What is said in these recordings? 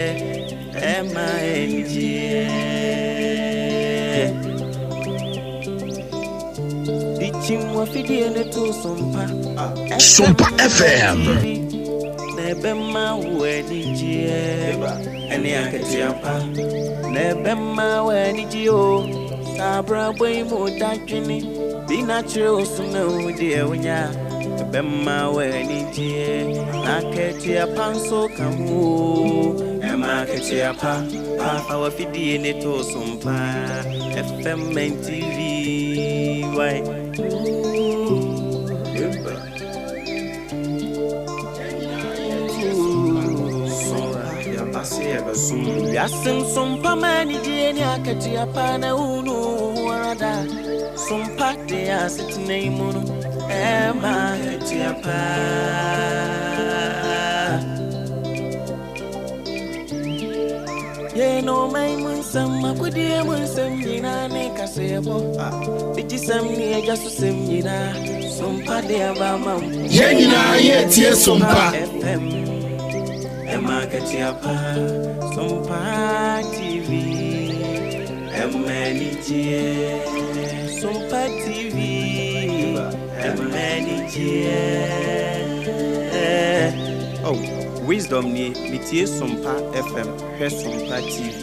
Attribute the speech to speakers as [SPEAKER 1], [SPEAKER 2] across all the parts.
[SPEAKER 1] Ɛma anigyeɛ. De kyim w'afidie no to Sompa.
[SPEAKER 2] Sompa FM.
[SPEAKER 1] Na ɛbɛma wo anigyeɛ. Ɛne akatua pa. Na ɛbɛma wo anigyeɛ o. Saa abrabɔ yi mu dadwene. Bi na kyerɛ wo so na wo deɛ wonya. Ɛbɛma wo anigyeɛ. Na akatua pa nso ka ho o. Ɛma akatua pa. Pa fa w'afidie ne to Sompa. FM and TV. Why? Wiase nsompa ma anigyeɛ ne akatua pa na wonu wo ho ara da. Sompa de asetena yi mu no ɛma akatua pa. Yɛn ɔman mu nsɛm, akodie mu nsɛm nyinaa ne kaseɛbɔ. Bigyesɛm ne agya so sɛm nyinaa, Sompa de aba ama wo.
[SPEAKER 2] Yɛn nyinaa yɛretie Sompa.
[SPEAKER 1] FM, ɛma akatua pa. Sompa TV, ɛma anigyeɛ. Sompa TV, ɛma anigyeɛ.
[SPEAKER 3] Oh, Wisdom nie, metie Sompa FM, hwɛ Sompa TV.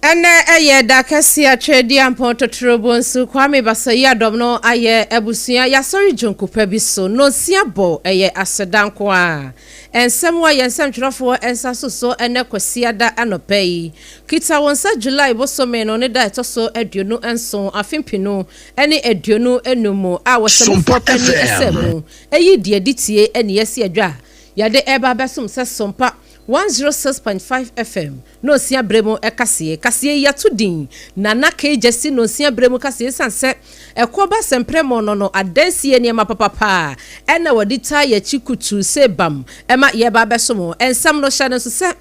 [SPEAKER 4] Ɛnɛ ɛyɛ da kɛse a Tweaduampɔn Totorobonsu Kwame Basayi Adɔm no ayɛ abusua yɛasɔre dwonku pa bi so nonsia bɔ ɛyɛ aseda nko ara Nsɛm a yɛn nsɛmtwerɛfoɔ nsa so so ɛnnɛ Kwasiada anɔpa yi. Kita wo nsa July bosome no ne da a ɛtɔ so 27 afe mpenu ne 25 mu a
[SPEAKER 2] Sompa
[SPEAKER 4] wɔsɛmufoɔ panin
[SPEAKER 2] FM.
[SPEAKER 4] ɛsɛ mu ɛyi deɛ ɛdi tie ɛne asi adwa a yɛde ɛreba abɛsom sɛ Sompa 106.5 FM Nonsia berɛ mu kaseɛ. Kaseɛ yi yɛato din Nana Kay Gyasi Nonsia berɛ mu kaseɛ ɛsiane sɛ ɛkoɔ ba sɛmprɛmɔ no no adansie nneɛma papapa a ɛna wɔde taa yɛn akyi kutuu sɛ bam ma yɛreba abɛsom nsɛm no. Hyɛ no nso sɛ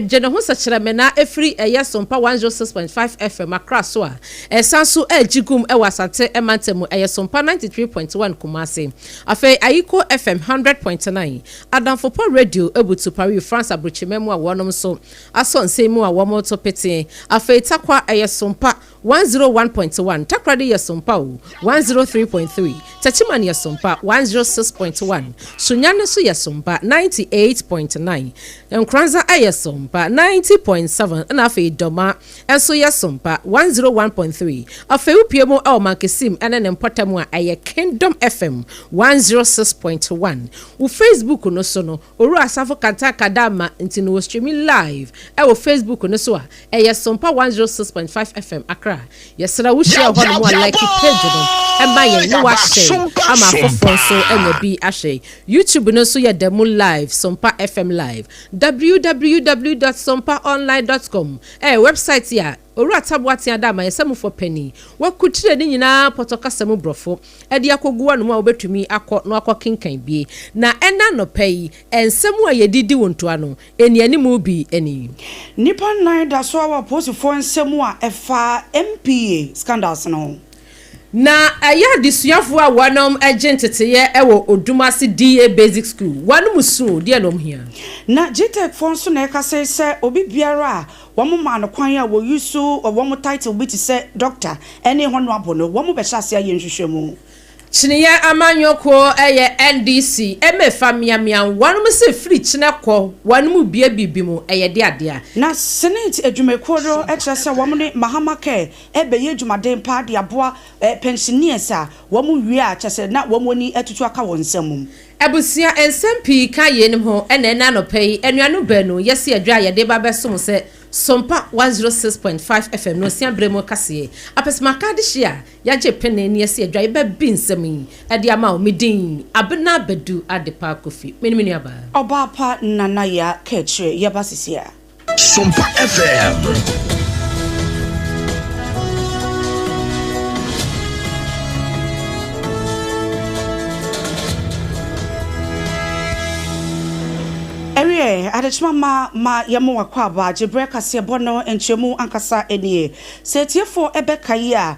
[SPEAKER 4] gye ne ho sɛkyerɛmena ɛfiri ɛyɛ Sompa 106.5 FM Accra so a ɛsan so regye gum wɔ Asante mantam mu ɛyɛ Sompa 93.1 Kumasi. Afei Ayiko FM 100.9 Adamfo pa radio abutu Paris, France aburokyima mu a wɔnom nso asɔ nsɛm mu a wɔreto pete. Afei Tarkwa ɛyɛ Sompa 101.1, Takoradi yɛ Sompa o, 103.3, Techiman yɛ Sompa 106.1, Sunyani nso yɛ Sompa 98.9, Nkoranza ɛyɛ Sompa 90.7 ɛna afei Doma nso yɛ Sompa 101.3. Afei wopue mu wɔ Mankesim ne ne mpɔtam a, ɛyɛ Kingdom FM 106.1. Wo Facebook no so no, Owura Asafo Kantanka Darma nti no wɔ streami live wɔ Facebook no so a, ɛyɛ Sompa 106.5 FM Accra. Yɛsrɛ wo hyia wɔ hɔnom a like page no ma yɛn na woahyɛ ama afoforɔ nso anya bi ahwɛ. YouTube no nso yɛ da mu live, Sompa FM Live. Www dot sompaonline dot com Ɛyɛ wɛbsaet a Owura Taboa Teada amansamufoɔ panin wakutire ne nyinaa pɔtɔ kasa mu brɔfo de akɔgu w'anom a wobɛtumi akɔ na wakɔ kenkan bie. Na ɛnɛ anɔpa yi nsɛm a yɛde di wo ntoa no nnianimu bi ni.
[SPEAKER 5] Nnipa nnan da so ara wɔ apolisifoɔ nsam a ɛfa MPA scandals no ho.
[SPEAKER 4] Na ɛyɛ adesuafoɔ a wɔnom gye nteteeɛ wɔ Odumase DA Basic School, wɔnom su o, deɛ na wɔn hia?
[SPEAKER 5] Na GTEC foɔ nso na ɛkasa yi sɛ obi biara a wɔn maa no kwan a wɔ use wɔn title bi te sɛ Doctor ne Honourable no wɔn bɛhyɛ aseɛ ayɛ nhwehwɛmu.
[SPEAKER 4] Kyeneɛ amanyɔ kuo yɛ NDC ɛmɛfa miamia wɔnom se firi kyena kɔ wɔnom bue biribi mu ɛyɛ de adea.
[SPEAKER 5] Na Senate adwumakuo no kyerɛ sɛ wɔn ne Mahama Care rebɛyɛ adwumaden paa de aboa pensioners a wɔn wie a kyerɛ sɛ na wɔn ani atutu aka wɔn nsa mu.
[SPEAKER 4] Abusua nsɛm pii ka yeinom ho na ɛnnɛ anɔpa yi anuanom baanu yɛse adwa a yɛde ba bɛsom sɛ. Sompa 106.5 FM no osia berɛ mu kaseɛ. Apɛsɛmaka adehye a yɛagye pene ne yɛsi adwa yɛbɛbi nsɛm yi ɛde ama wo. Me din Abena Badu Adepa Kofi. Me ne me nuabaa.
[SPEAKER 5] Ɔbaa pa Nana Yaa Kaakyire yɛba sisi a.
[SPEAKER 2] Sompa FM.
[SPEAKER 5] Ɛwiɛ, adekyema ma ma yɛmo wakɔ aba gyebrɛ kaseɛbɔ no nkyerɛmu ankasa nie. Sɛ atiefoɔ ɛbɛka yi a,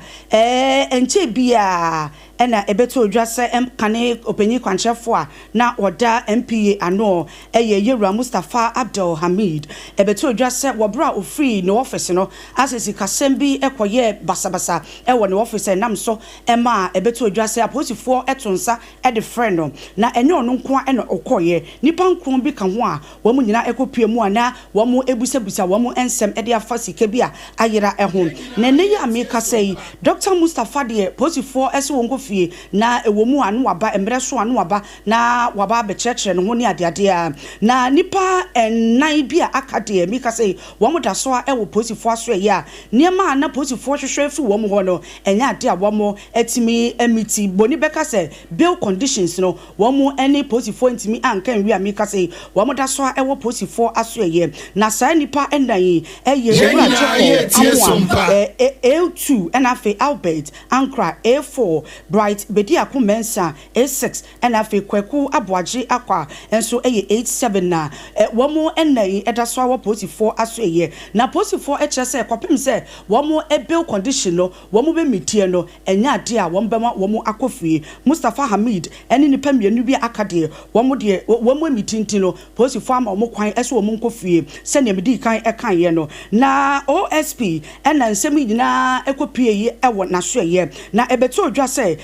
[SPEAKER 5] ɛnkyɛ biara ɛna ɛbɛtɔ odwa sɛ kane ɔpanyin kwankyerɛfoɔ a na wɔda NPA ano ɛyɛ Yewura Mustapha Abdul Hamid. Ɛbɛtɔ odwa sɛ wɔberɛ a ofiri ne office no asɛ sikasɛm bi ɛkɔyɛ basabasa ɛwɔ ne office ɛnam so ɛma ɛbɛtɔ odwa sɛ apolisifoɔ ɛto nsa ɛde frɛ no, na ɛnyɛ ɔno nko a ɛna ɔkɔɔyɛ, nipa nko bi ka ho a wɔn nyinaa ɛkɔpue mu a na wɔn ebusabusɛ wɔn nsɛm ɛde afa sika bi a ayera ɛho. Na ɛnɛ yi a mekasa yi, Dr Mustapha deɛ, polisifoɔ ɛsɛ wɔn kɔ fie na ɛwɔ mu a no waba mmerɛ so a no waba na waba abɛkyerɛkyerɛ ne ho ne adeadeɛ a. Na nipa 4 bi a aka deɛ, mekasa yi, wɔn da so a ɛwɔ polisifoɔ aso. Ɛyɛ a nneɛma a na polisifoɔ hwehwɛ firi wɔn hɔ no, ɛnyɛ ade a wɔn atumi amiti boni bɛka sɛ bail conditions no, wɔn ne polisifoɔ ntumi anka nwi a mekasa yi, wɔn da so a ɛwɔ polisifoɔ aso. Ɛyɛ na saa nipa 4 yi ɛyɛ
[SPEAKER 2] Yɛn
[SPEAKER 5] Owura
[SPEAKER 2] nyinaa
[SPEAKER 5] Jacob
[SPEAKER 2] yɛtie
[SPEAKER 5] Amoa
[SPEAKER 2] Sompa.
[SPEAKER 5] A2, ɛna afei Albert Ankra A4, Bright Bediako Mensa A6, ɛna afei Kwaku Aboagye Akwa nso ɛyɛ A7. Na wɔn 4 yi ɛda so a wɔ polisifoɔ aso. Ɛyɛ na polisifoɔ ɛkyerɛ sɛ kɔpem sɛ wɔn bail condition no wɔn bɛ mitie no, ɛnyɛ ade a wɔn bɛma wɔn akɔ fie. Mustapha Hamid ɛne nipa 2 bi aka deɛ, wɔn deɛ wɔn emi tintin no, polisifoɔ ama wɔn kwan ɛsɛ wɔn nkɔ fie sɛnea medi kan ɛkan yɛ no. Na OSP ɛna nsɛm yi nyinaa ɛkɔ pie yi ɛwɔ n'aso. Ɛyɛ na ɛbɛtɔ odwa sɛ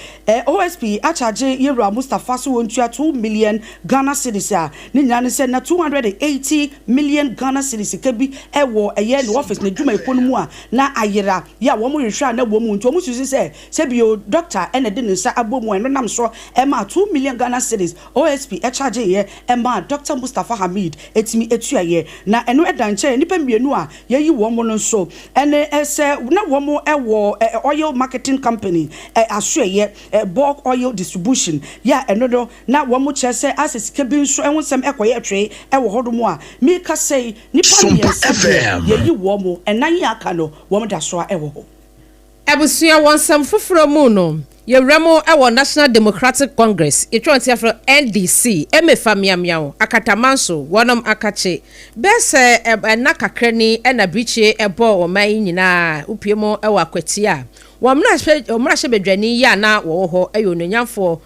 [SPEAKER 5] OSP akyagye Yewura Mustapha so wɔn tua 2 million Ghana cedis a ne nyinaa ne sɛ na 280 million Ghana cedis sika bi ɛwɔ ɛyɛ ne office ne dwumayɛkuo no mu a na ayera yɛ a wɔn rehwɛ a na wɔn mu nti wɔn susu sɛ sɛbio doctor ɛna de ne nsa abɔ mu a ɛno nam so ɛma 2 million Ghana cedis OSP ɛkyagye yɛ ɛma Dr Mustapha Hamid etimi etua yɛ. Na ɛno ɛda nkyɛn, nipa 2 a yɛyi wɔn no nso ɛne ɛsɛ na wɔn ɛwɔ oil marketing company aso ɛyɛ bulk oil distribution yɛ a ɛno no na wɔn kyerɛ sɛ asɛ sika bi nso ɛho nsɛm ɛkɔyɛ twee ɛwɔ hɔnom a mika sɛ nipa
[SPEAKER 2] Sompa
[SPEAKER 5] 3 deɛ
[SPEAKER 2] FM.
[SPEAKER 5] yɛyi wɔn, 4 yi aka no, wɔn da so a ɛwɔ hɔ.
[SPEAKER 4] Abusua, wɔ nsɛm foforɔ mu no, yɛwura mu wɔ National Democratic Congress, yɛtwa wɔn ti afrɛ NDC, emefa miamiaw akatamanso wɔnom akakye bɛɛ sɛ ɛna kakra ni ɛna birikyie ɛbɔ ɔman yi nyinaa wopie mu wɔ Akwatia a wɔn mmarahyɛbadwani yi a na wɔwɔ hɔ ɛyɛ onuonyamfoɔ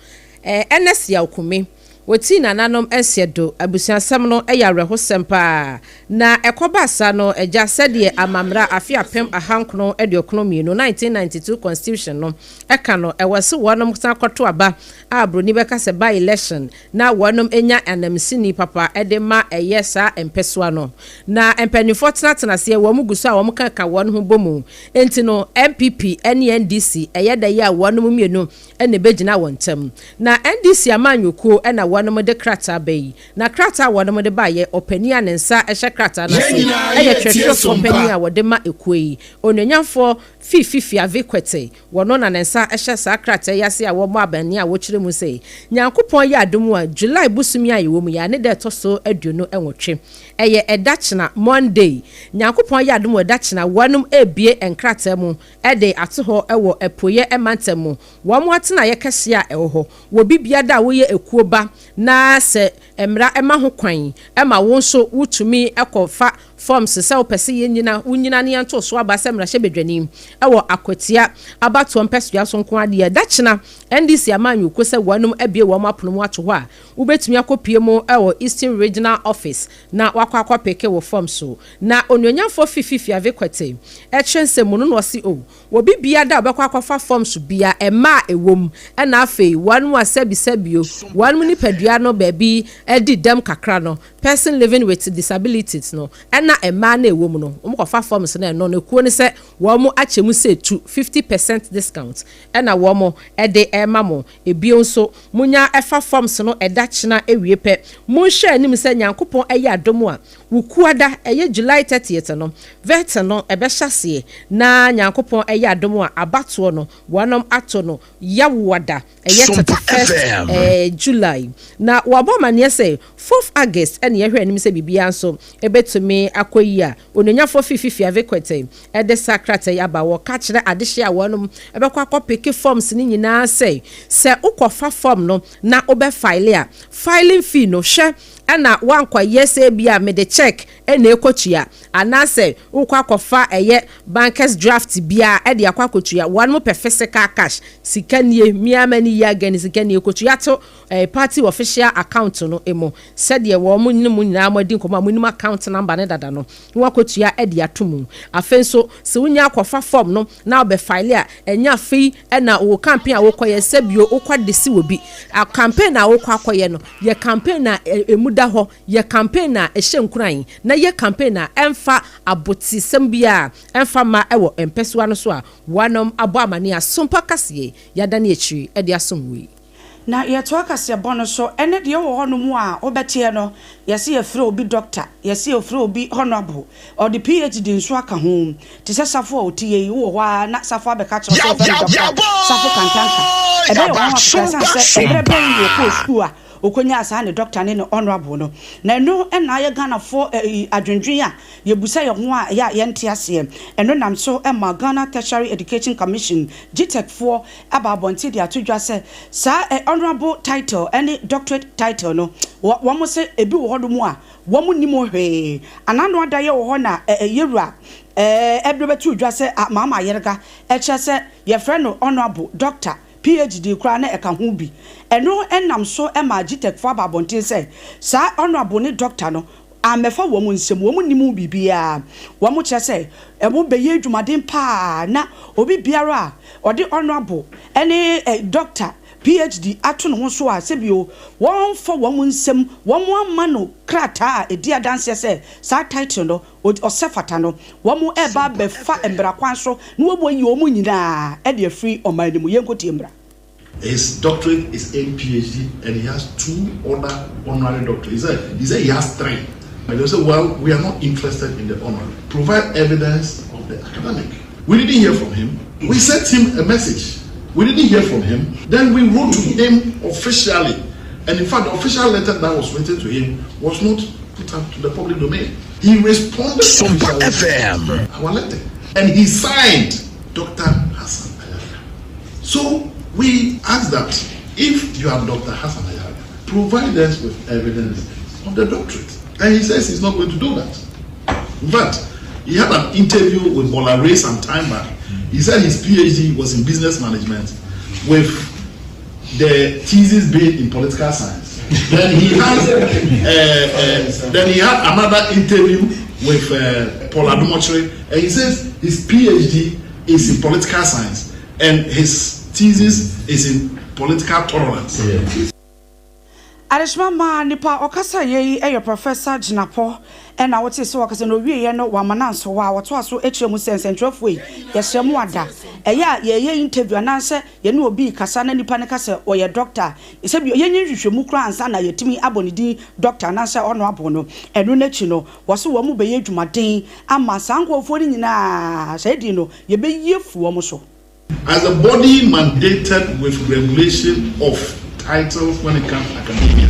[SPEAKER 4] Ernest Yaw Kumi. Wɔtii nananom nseɛ do abusuasɛm no yɛ awerɛhosɛm paa na ɛkɔba saa no agya sɛdeɛ amammerɛ afe 1992 1992 constitution no ɛka no, ɛwɔ sɛ wɔnom san kɔto aba a buroni bɛka sɛ by election na wɔnom nya anamsini papa ɛde ma ɛyɛ saa mpɛsoa no. Na mpanimfoɔ tenatena aseɛ, wɔn gu so a wɔn kaka wɔn ho bɔ mu, nti no NPP ne NDC ɛyɛ dɛ yi a wɔnom 2 ɛna ɛbɛgyina wɔn ntam. Na NDC amanyɔkuo ɛna wɔnom de krataa bɛ yi, na krataa a wɔnom de baayɛ, ɔpanin a ne nsa ɛhyɛ krataa no
[SPEAKER 2] Yɛn
[SPEAKER 4] ase
[SPEAKER 2] nyinaa
[SPEAKER 4] ɛyɛ
[SPEAKER 2] yɛtie
[SPEAKER 4] twerɛtwerɛfoɔ
[SPEAKER 2] Sompa.
[SPEAKER 4] panin a wɔde ma ekuo yi, onuonyamfoɔ Fifi Fiavi Kwetey, wɔno na ne nsa ɛhyɛ saa krataa yi ase a wɔmmɔ abani a wɔkyerɛ mu sɛ Nyankopɔn yɛ adom a, July bosomi a yɛwɔ mu yi a ne da ɛtɔ so 28, ɛyɛ ɛda kyena Monday, Nyankopɔn yɛ adom wɔ ɛda kyena wɔnom ebie nkrataa mu ɛde ato hɔ ɛwɔ Apueyɛ ɛmantam mu wɔn atenaeɛ kɛseɛ a ɛwɔ hɔ wɔ bibia da a woyɛ ekuo ba na sɛ mmara ɛma ho kwan ɛma wo nso wotumi ɛkɔfa forms sɛ wopɛ sɛ yɛnyina wonyina ne yɛnto so aba sɛ mmarahyɛbadwani ɛwɔ Akwatia abatoɔ mpɛsoa so nko adeɛ, da kyena NDC amanyɔkuo sɛ wɔnom abie wɔn apono mu ato hɔ a wobɛtumi akɔpie mu ɛwɔ Eastern Regional Office na wakɔ akɔpeke wɔ form so. Na onuonyamfoɔ Fifi Fiavi Kwetey ɛkyerɛ nsɛm mu no na ɔse o obi bia da a ɔbɛkɔ akɔfa form so bia ɛma a ɛwɔ mu, ɛna afei wɔn mu asɛbisɛbio wɔn mu nipadua no baabi ɛdi dɛm kakra no, person living with disabilities no, ɛna mmaa no ɛwɔ mu no, wɔn kɔfa forms no, ɛno no ekuo no sɛ wɔn mo akyɛ mu sɛ tu 50% discount ɛna wɔn mo ɛde ɛma mo. Ebio nso munya ɛfa forms no ɛda kyena ewie pɛ, monhwɛ anim sɛ Nyankopɔn ɛyɛ adom a Wukuada ɛyɛ July 30th no, vetting no ɛbɛhyɛ aseɛ na Nyankopɔn ɛyɛ adom a, abatoɔ no wɔnom ato no Yawoada ɛyɛ 31st July. Na wɔabɔ amanneɛ sɛ 4th August ɛne yɛhwɛ anim sɛ biribiara nso ɛbɛtumi akɔ yi a ononyafoɔ Fifi Fiavi Kwetey ɛde saa krataa yi aba. Wɔka kyerɛ adehye a wɔnom ɛbɛkɔ akɔpick forms no nyinaa sɛ wokɔfa form no na wobɛfile a, filing fee no, hwɛ ɛna wankɔyɛ sɛ bi a mede check ɛna ɛkɔtua anaasɛ wokɔ akɔfa ɛyɛ bankers draft bia ɛde akɔ akɔtua. Wɔn mo pɛ physical cash. Sika nie, mmiama ni yi aga ne sika nie kɔtua to party official account no mu, sɛdeɛ wɔn mo ne mo nyinaa mo adi nkɔmɔ a mo nim account number ne dada no na wakɔtua ɛde ato mu. Afei nso, sɛ wonya akɔfa form no na wobɛfile a, ɛnyɛ afei ɛna wo campaign a wokɔyɛ sɛbio wokɔ de si wɔ bi a campaign a wokɔ akɔyɛ no yɛ campaign a emu da hɔ, yɛ campaign a ɛhyɛ nkuran, na yɛ campaign a ɛmfa abotesɛm bi a ɛmfa ma ɛwɔ mpɛsoa no so a wɔanom abɔ amane a Sompa kaseɛ yɛada ne akyiri ɛde asom wei.
[SPEAKER 5] Na yɛtoa kaseɛbɔ no so. Ɛne deɛ wɔ hɔnom a wobɛteɛ no, yɛse yɛfrɛ obi doctor, yɛse yɛfrɛ obi honorable, ɔde PhD nso aka ho. Te sɛ Safo a ɔte yɛ yi, wowɔ hɔ a na Safo abɛka kyerɛ sɛ wɔfrɛ no Doctor Safo Kantanka. Ɛbɛyɛ wɔn akeka ɛsiane sɛ ɛberɛ bɛn na wɔkɔɔ sukuu a ɔkɔnyaa saa ne doctor ne ne honorable no. Na ɛno ɛna ayɛ Ghanafoɔ adwendwen a yɛbusa yɛn ho a ɛyɛ a yɛnte aseɛ. Ɛno nam so ma Ghana Tertiary Education Commission, GTEC foɔ, aba abɔnten de ato dwa sɛ saa honorable title ne doctorate title no, wɔn sɛ ebi wɔ hɔnom a wɔn nim hwee anano adayɛ wɔ hɔ. Na yɛwura ɛbere bɛto dwa sɛ Mahama Ayariga ɛkyerɛ sɛ yɛfrɛ no honorable, doctor, PhD koraa na ɛka ho bi. Ɛno ɛnam so ma GTEC foɔ aba abɔnten sɛ saa honorable ne doctor no amɛfa wɔn nsam, wɔn nim biribiara. Wɔn kyerɛ sɛ ɛmo bɛyɛ adwumaden paa na obi biara a ɔde honorable ɛne doctor, PhD ato ne ho so a, sɛbio wɔmfa wɔn nsam, wɔn ama no krataa a ɛdi adanseɛ sɛ saa title no ɔsɛ fata no, wɔn ɛba abɛfa mmara kwan so na wɔn ayi wɔn nyinaa ɛde afiri ɔman no mu. Yɛnkɔtie mmara.
[SPEAKER 6] His doctorate is in PhD and he has two other honorary doctorates. He said he has three. And they said, "Well, we are not interested in the honorary. Provide evidence of the academic." We didn't hear from him. We sent him a message. We didn't hear from him. Then we wrote to him officially. And in fact, the official letter that was written to him was not put up to the public domain. He responded
[SPEAKER 2] Sompa
[SPEAKER 6] officially
[SPEAKER 2] FM.
[SPEAKER 6] to our letter. And he signed Dr. Hassan Ayariga. So we ask that if you are Dr. Hassan Ayariga, provide us with evidence of the doctorate. And he says he's not going to do that. In fact, he had an interview with Bola Ray some time back. He said his PhD was in business management with the thesis being in political science. Then he had another interview with Paul Adom-Otchere, and he says his PhD is in political science and his thesis is in political tolerance.
[SPEAKER 5] Adehyema maa nipa ɔkasa yɛ yi yɛ Professor Jinapor. Ɛna wote sɛ wɔkasa na owieɛ no, wama no nso hɔ a wɔtoa so akyerɛ mu sɛ nsɛntwerɛfoɔ yi, yɛhyɛ mu ada ɛyɛ a yɛyɛ interview anaasɛ yɛne obi kasa na nipa no ka sɛ ɔyɛ doctor, sɛbi yɛnyɛ nhwehwɛmu koraa ansa na yɛtumi abɔ ne din doctor anaasɛ ɔno abɔ no. Ɛno n'akyi no, wɔso wɔn mu bɛyɛ adwumaden ama saa nkurɔfoɔ no nyinaa saa di no yɛbɛyie fu wɔn so.
[SPEAKER 6] As a body mandated with regulation of titles when it comes to academia,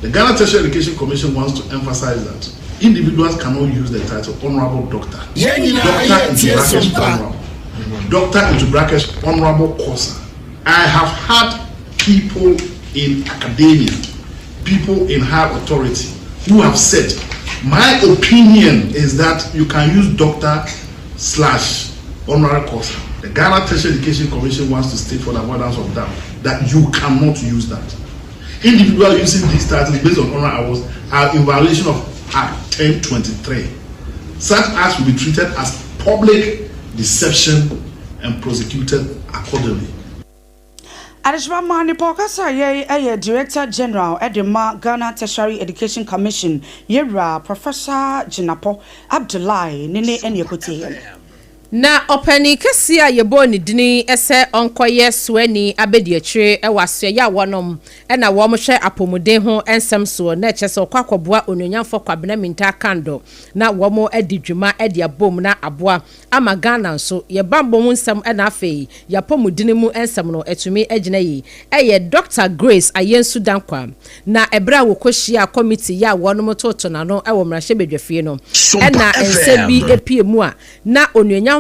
[SPEAKER 6] the Ghana Tertiary Education Commission wants to emphasize that individuals cannot use the title Honorable Doctor, Doctor into brackets Honorable, Doctor into brackets Honorable Kosa. I have had people in academia, people in high authority, who have said, "My opinion is that you can use Doctor slash Honorary Kosa." The Ghana Tertiary Education Commission wants to state for the avoidance of doubt that you cannot use that. Individuals using these titles based on honorary awards are in violation of Act 1023. Such acts will be treated as public deception and prosecuted accordingly.
[SPEAKER 5] Adehyema maa nipa ɔkasa yɛ ɛyɛ Director General ɛde ma Ghana Tertiary Education Commission, yɛwura Professor Jinapor Abdullahi ne ɛne ɛkɔtie yɛ no.
[SPEAKER 4] Na ɔpanin kɛseɛ a yɛbɔɔ ne dini sɛ ɔnkɔyɛ soani abɛdiakyire wɔ asoɛeɛ a wɔnom na wɔn hwɛ apɔmuden ho nsɛm soɔ na ɛkyerɛ sɛ ɔkɔ akɔboa Onuonyamfoɔ Kwabena Mintah Kandor na wɔn adi dwuma de abom na aboa ama Ghana nso yɛ banbɔ mu nsɛm na afei y'apɔmudene mu nsɛm no atumi agyina yie ɛyɛ Dɔkta Grace Ayensu Dankwah. Na ɛberɛ a wɔkɔhyiaa kɔmiti yi a wɔnom toto n'ano wɔ mmarahyɛbadwafie no
[SPEAKER 2] Sompa
[SPEAKER 4] ɛna nsɛm bi
[SPEAKER 2] FM.
[SPEAKER 4] pue mu a na Onuonyamfoɔ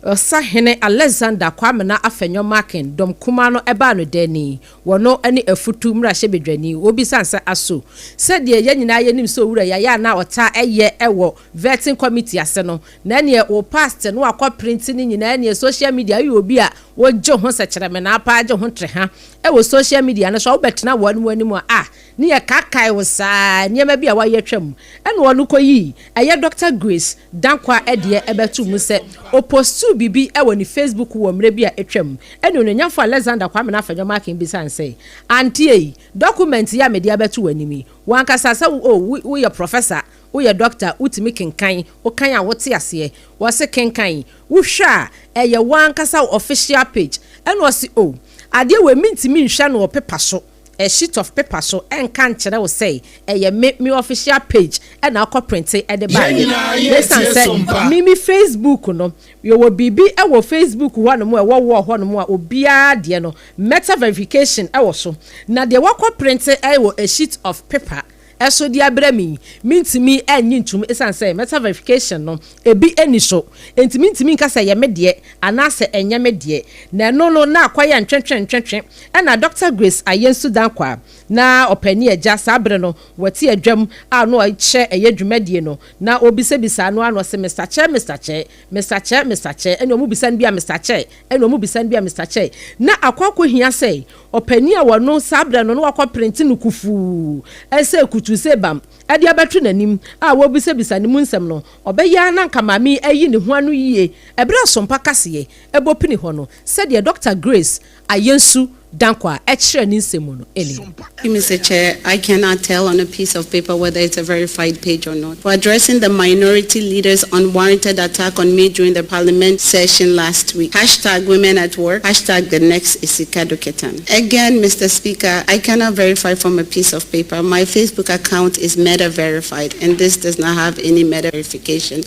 [SPEAKER 4] Ɔsahene Alexander Kwamena Afenyo Markin dɔm kumaa no baa no dani, wɔno ne Afutu mmarahyɛbadwani. Wɔbisaa no sɛ, Aso sɛdeɛ yɛn nyinaa yɛnim sɛ Owura yi ayɛ a na ɔtaa yɛ wɔ Vetting Committee ase no, na ɛneɛ wo past no wakɔ print ne nyinaa ɛneɛ social media woyɛ obi a wogye ho sɛkyerɛmenaa paa gye ho treha wɔ social media no so a wobɛtena wɔnom anim a ah ne yɛ kaakae wo saa nneɛma bi a wayɛ atwam. Ɛna ɔno kɔyii ɛyɛ Doctor Grace Dankwah deɛ ɛbɛto mu sɛ ɔpostuu biribi wɔ ne Facebook wɔ mmerɛ bi a atwam. Ɛna Onuonyamfoɔ Alexander Kwamena Afenyo Markin bisaa no sɛ, Auntie ei, document yi a mede abɛto w'anim yi, w'ankasa sɛ wo oh woyɛ professor, woyɛ doctor, wotumi kenkan, wokan a wote aseɛ? Ɔse kenkan, wohwɛ a ɛyɛ w'ankasa wo official page? Ɛna ɔse oh, adeɛ wei mentumi nhwɛ no wɔ paper so. A sheet of paper so ɛnka nkyerɛ wo sɛ ɛyɛ me me official page ɛna akɔ printe ɛde
[SPEAKER 2] Yɛn
[SPEAKER 4] baeɛ.
[SPEAKER 2] nyinaa
[SPEAKER 4] Na
[SPEAKER 2] yɛretie
[SPEAKER 4] ɛsiane sɛ
[SPEAKER 2] Sompa.
[SPEAKER 4] me me Facebook no yɛwɔ biribi ɛwɔ Facebook hɔ nom ɛwɔ wall hɔ nom a obiara deɛ no meta verification ɛwɔ so. Na deɛ wakɔ printe ɛwɔ a sheet of paper ɛso de abrɛ me yi mentumi ɛnnye ntum ɛsiane sɛ meta verification no ebi ɛnni so. Enti mentumi nka sɛ ɛyɛ me deɛ anaasɛ ɛnyɛ me deɛ. Na ɛno no na akɔyɛ ntwentwe ntwentwe. Ɛna Dɔkta Grace Ayensu Dankwah, na ɔpanin agya saa bere no, wɔte adwam a na ɔrekyɛ ɛyɛ dwumadie no, na ɔrebisabisa ano ano, ɔse Mister Kyɛ, Mister Kyɛ, Mister Kyɛ, Mister Kyɛ, ɛna wɔbisa no bi a Mister Kyɛ, ɛna wɔbisa no bi a Mister Kyɛ. Na akɔ akɔhia sɛ ɔpanin a ɔno saa berɛ no na wakɔ prente no kufuu sɛ kutuu sɛ bam de abɛto n'anim a wɔrebisabisa ne mu nsɛm no, ɔbɛyɛ ara na anka maame yi ayi ne ho ano yie. Ɛberɛ a Sompa kaseɛ bɔ pini hɔ no, sɛdeɛ Dɔkta Grace Ayensu Dankwah kyerɛɛ ne nsɛm mu no ni.
[SPEAKER 7] Mr. Chair, I cannot tell on a piece of paper whether it's a verified page or not. For addressing the minority leader's unwarranted attack on me during the parliament session last week. Hashtag women at work. Hashtag the next Essikado-Ketan. Again, Mr. Speaker, I cannot verify from a piece of paper. My Facebook account is meta verified and this does not have any meta verification.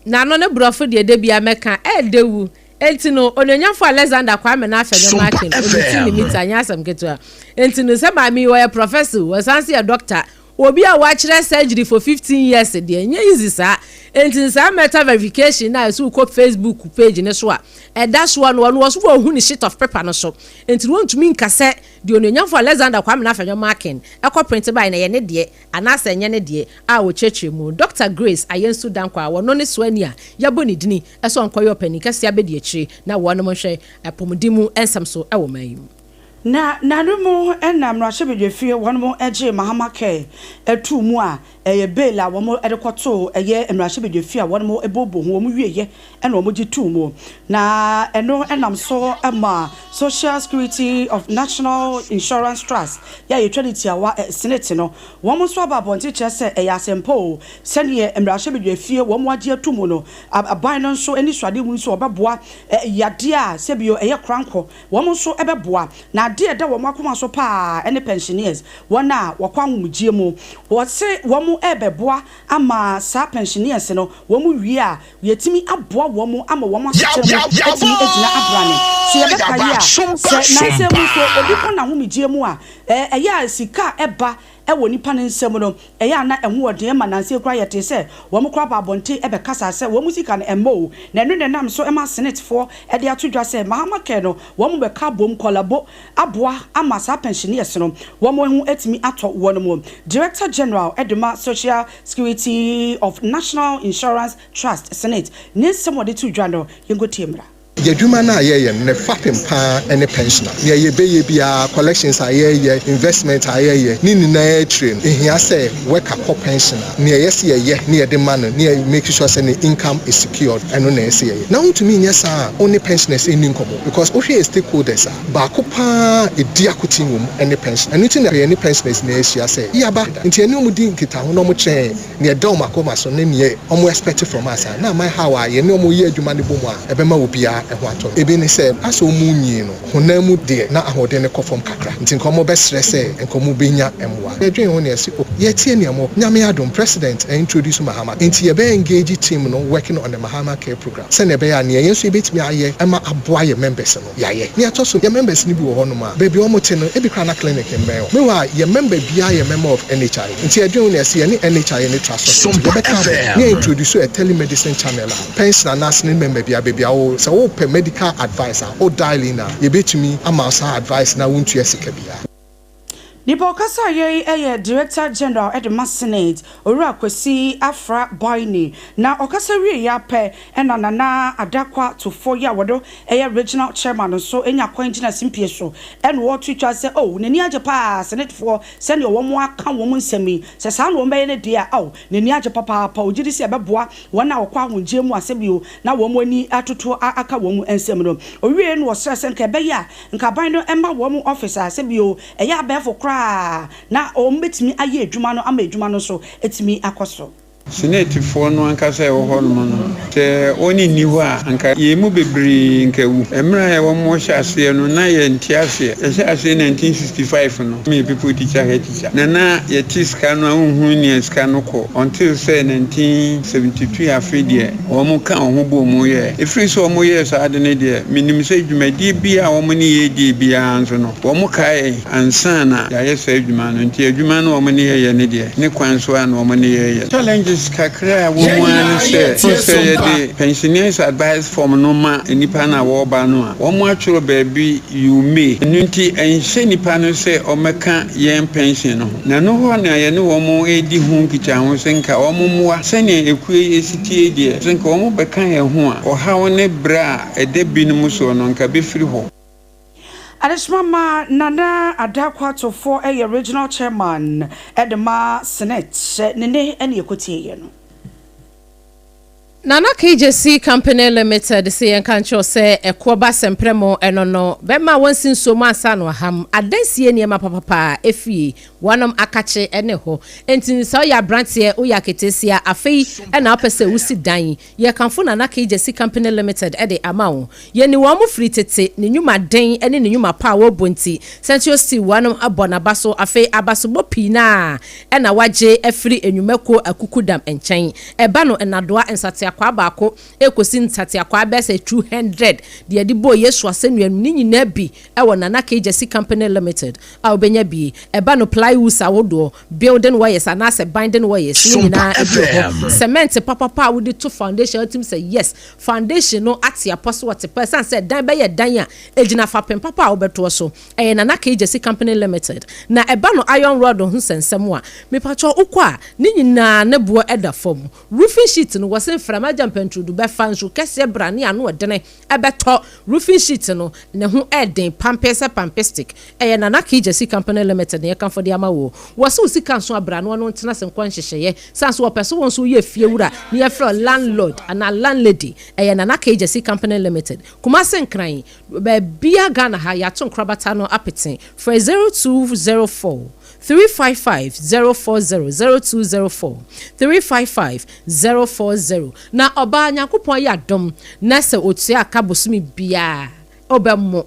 [SPEAKER 4] N'ano ne borɔfo deɛ da biara mɛka, ɛɛdɛ wu. Enti no, Onuonyamfo Alexander Kwame N'Afɛnyɔ
[SPEAKER 2] Sompa
[SPEAKER 4] Markin, ɔno ti ne
[SPEAKER 2] FM.
[SPEAKER 4] mita, nyɛ asɛm ketewa. Enti no, sɛ maame yi, ɔyɛ professor o, ɔsan nso yɛ doctor, obi a wakyerɛ surgery for 15 years deɛ, ɛnyɛ easy saa. Enti no, saa meta verification no a ɛsɛ wokɔ Facebook page no so a, ɛda soɔ no, ɔno ɔso wɔnhu ne sheet of paper no so. Enti no, wɔntumi nka sɛ deɛ Onuonyamfo Alexander Kwame N'Afɛnyɔ Markin kɔ print baeɛ no, ɛyɛ ne deɛ. Anaasɛ ɛnyɛ ne deɛ a ɔkyerɛkyerɛ mu. Dɔkta Grace Ayensu Dankwah a wɔno ne soani a yɛabɔ ne dini sɛ ɔnkɔyɛ ɔpanin kɛseɛ abɛdiakyire na wɔnom nhwɛ apɔmuden mu nsɛm so wɔ man yi mu.
[SPEAKER 5] Na nano mu na mmarahyɛbadwafie wɔnom gyee Mahama Kerr too mu a ɛyɛ bail a wɔn de kɔtoo ɛyɛ mmarahyɛbadwafie a wɔnom booboo ho wɔn wieɛ na wɔn gye too mu. Na ɛno nam so ma Social Security of National Insurance Trust yɛ a yɛtwa no tiawa SSNIT no, wɔn nso aba abɔnten kyerɛ sɛ ɛyɛ asɛmpa o, sɛdeɛ mmarahyɛbadwafie wɔn agye ato mu no, aban no nso anisoadehu nso wɔbɛboa yadeɛ a sɛbio ɛyɛ korankɔ, wɔn nso bɛboa. Na adeɛ a ɛda wɔn akoma so pa ara ne pensioners, wɔn a wɔkɔ ahomegyeɛ mu, wɔse wɔn rebɛboa ama saa pensioners no wɔn wie a, Yɛatumi aboa wɔn ama wɔn asetena mu atumi agyina abrane. Sɛ yɛbɛkae a, sɛ nnansa mu nso obi kɔ n'ahomegyeɛ mu a, ɛyɛ a sika a ɛba wɔ nipa no nsam no, ɛyɛ a na ɛho wɔ den. Ɛma nnansa yi koraa yɛtee sɛ wɔn koraa baa abɔnten bɛkasaa sɛ wɔn sika no ɛmmɔ o. Na ɛno na ɛnam so ma Senate-foɔ de ato dwa sɛ Mahama Care no wɔn bɛka abom, kɔlabo, aboa ama saa pensioners no wɔn ho atumi atɔ wɔn. Director General de ma Social Security of National Insurance Trust, SSNIT, ne nsɛm a ɔde too dwa no, yɛnkɔtie mmra.
[SPEAKER 8] Yɛdwuma no a yɛyɛ no, ne fapem paa ne pensioner. Nea yɛbɛyɛ biara, collections a yɛyɛ, investment a yɛyɛ ne nyinaa akyire no, ɛhia sɛ worker kɔ pension a, nea ɛyɛ sɛ yɛyɛ ne yɛde ma no ne yɛ make sure sɛ ne income is secured, ɛno na ɛsɛ yɛyɛ. Na wontumi nyɛ saa a, wo ne pensioners ɛnni nkɔmmɔ, because wohwɛ yɛ stakeholders a, baako paa ɛdi akoten wɔ mu ne pension. Ɛno nti na yɛne pensioners na ahyia sɛ yɛaba nti ɛne ɔmo di nkitaho na ɔmo kyerɛ nea ɛda ɔmo akoma so ne nea ɔmo expect from us a, na ama how a yɛne ɔmo yɛ adwuma no bɔ mu a, ɛbɛma obiara ɛho atɔ no. Ebi ne sɛ asɛ ɔmo nyie no, honam mu deɛ, na ahoɔden no kɔ fam kakra, nti nka ɔmo bɛsrɛ sɛ nka ɔmo bɛnya mmoa. Yɛdwen ho ne yɛsi o, yɛtie nea mo Nyame adom, President introduce Mahama, nti yɛbɛ engage team no working on the Mahama Care Program sɛnea ɛbɛyɛ a nea yɛn nso yɛbɛtumi ayɛ ɛma aboa yɛ members no, yɛayɛ. Nea ɛtɔ so, yɛ members no bi wɔ hɔnom a, baabi a ɔmo te no, ebi kora na clinic mbɛn o. Meanwhile, yɛ member biara yɛ member of NHI, nti yɛdwen ho ne yɛsi yɛne NHI ne Trust Hospital yɛbɛka ho ne yɛ introduce a telemedicine channel a pension anaasɛ ne member biara, baabi a wo sɛ wopɛ medical advice a, wo dial in a, yɛbɛtumi ama saa advice na wontua sika biara.
[SPEAKER 5] Nipa ɔkasa yei yɛ Director General de ma SSNIT, Owura Kwesi Afra Boini, na ɔkasa wie yɛ apɛ ɛna Nana Adakwa Tofo yi a wɔdo ɛyɛ Regional Chairman nso nya kwan gyina simpie so ɛna wɔto twa sɛ, oh, n'ani agye paa SSNITfoɔ sɛnea wɔn aka wɔn nsɛm yi, sɛ saa na wɔn bɛyɛ no deɛ a, oh, n'ani agye papaapa. Ogye di sɛ ɛbɛboa wɔn a wɔkɔ ahomgye mu asɛ bio na wɔn ani atoto aka wɔn nsɛm no. Owie no, wɔsrɛ sɛ nka ɛbɛyɛ a nka aban no ɛma wɔn office a sɛ bio ɛyɛ abɛɛfo koraa na wɔn bɛtumi ayɛ adwuma no ama adwuma no nso ɛtumi akɔ so.
[SPEAKER 9] SSNITfoɔ no ankasa ɛwɔ hɔ nom no, sɛ wɔne nni hɔ a, anka yɛn mu bebree nka wu. Mmerɛ a yɛwɔ mo hyɛ aseɛ no, na yɛnte aseɛ. Yɛhyɛ aseɛ 1965 no, meyɛ pupil teacher, head teacher, na yɛte sika no a, wonhu nea sika no kɔ until sɛ 1972. Afe deɛ wɔn ka wɔn ho bɔ mu yɛ ɛfiri sɛ wɔn yɛɛ saa de no deɛ, menim sɛ dwumadie bi a wɔn ne yɛdie biara nso no, wɔn kae ansa na yɛayɛ saa adwuma no. Nti adwuma no wɔn ne yɛyɛ ne deɛ, ne kwan so a na wɔn ne yɛyɛ. Challenges kakra a wɔn mu ara ne sɛ yɛde pensioners advice form no ma nipa no a wɔreba no a, wɔn atwerɛ baabi "you may". Ɛno nti ɛnhyɛ nipa no sɛ ɔmɛka yɛn pension no ho, na no hɔ na yɛne wɔn redi ho nkitaho sɛ nka wɔn mmoa sɛnea ekuo yi esi tie deɛ, sɛ nka wɔn bɛka yɛn ho a, ɔhaw ne brɛ a ɛda binom soɔ no nka bɛfiri hɔ.
[SPEAKER 5] Adesoma ma Nana Adakwa Atofoɔ yɛ Regional Chairman de ma SSNIT, ne ne ne ɛkɔtie no.
[SPEAKER 4] Nana KJC Company Limited sɛ yɛnka nkyerɛw sɛ ɛkoɔ ba sɛmprɛ mu, ɛno no bɛma wɔnsi nsuo mu ansa no aham adansie nneɛma papapa efie wɔnom akakye ne hɔ. Nti sɛ woyɛ aberanteɛ, woyɛ aketesia, afei ɛna wopɛ sɛ wosi dan, yɛkamfo Nana KJC Company Limited ɛde ama wo. Yɛni wɔn mo firi tete ne nnwumaden ne ne nnwuma pa a wɔrebɔ. Nti Central Steel wɔnom abɔ n'aba so. Afei abasobɔ pii naa ɛna wagye afiri nnwumakuo akukudam nkyɛn. Ɛba no nnadoa nsateakwaa baako ekosi nsateakwaa bɛyɛ sɛ 200 deɛ yɛde bɔɔ Yesu asɛnnua no ne nyinaa bi ɛwɔ Nana KJC Company Limited a wobɛnya bi. Ɛba no plywoods ahodoɔ, building wires anaasɛ binding wires ne nyinaa ebi wɔ hɔ. Cement papapa a wode to foundation, wotim sɛ yes, foundation no ate apɔ so, wɔte pɛ ɛsiane sɛ dan bɛyɛ dan a egyina fapem papa a wobɛtoɔ so. Ɛyɛ Nana KJC Company Limited. Na ɛba no iron rod ho nsɛnsɛm a, mipatwɔ, wokɔ a ne nyinaa ne boɔ ɛda fam. Roofing sheet no, wɔsɛ mframa gya mpɛnturudu bɛfa nsu kɛseɛ bra ne ano ɛdene ɛbɛtɔ, roofing sheet no ne ho ɛden pampe sɛ pampe stick. Ɛyɛ Nana KJC Company Limited ne yɛkamfo de ama wo. Wɔsɛ wo sika nso abra no, ɔno ntena se nkɔ nhyehyɛeɛ san so wɔpɛ so wɔn nso woyɛ fie wura ne yɛfrɛ landlord anaa landlady. Ɛyɛ Nana KJC Company Limited. Kumase, Nkran, baabia Ghana ha, yɛato nkorabata no apete. Frɛ 0204 355 040, 0204 355 040. Na ɔbaa, Nyankopɔn ayɛ adom na sɛ otua aka bosome biara, ɔbɛmo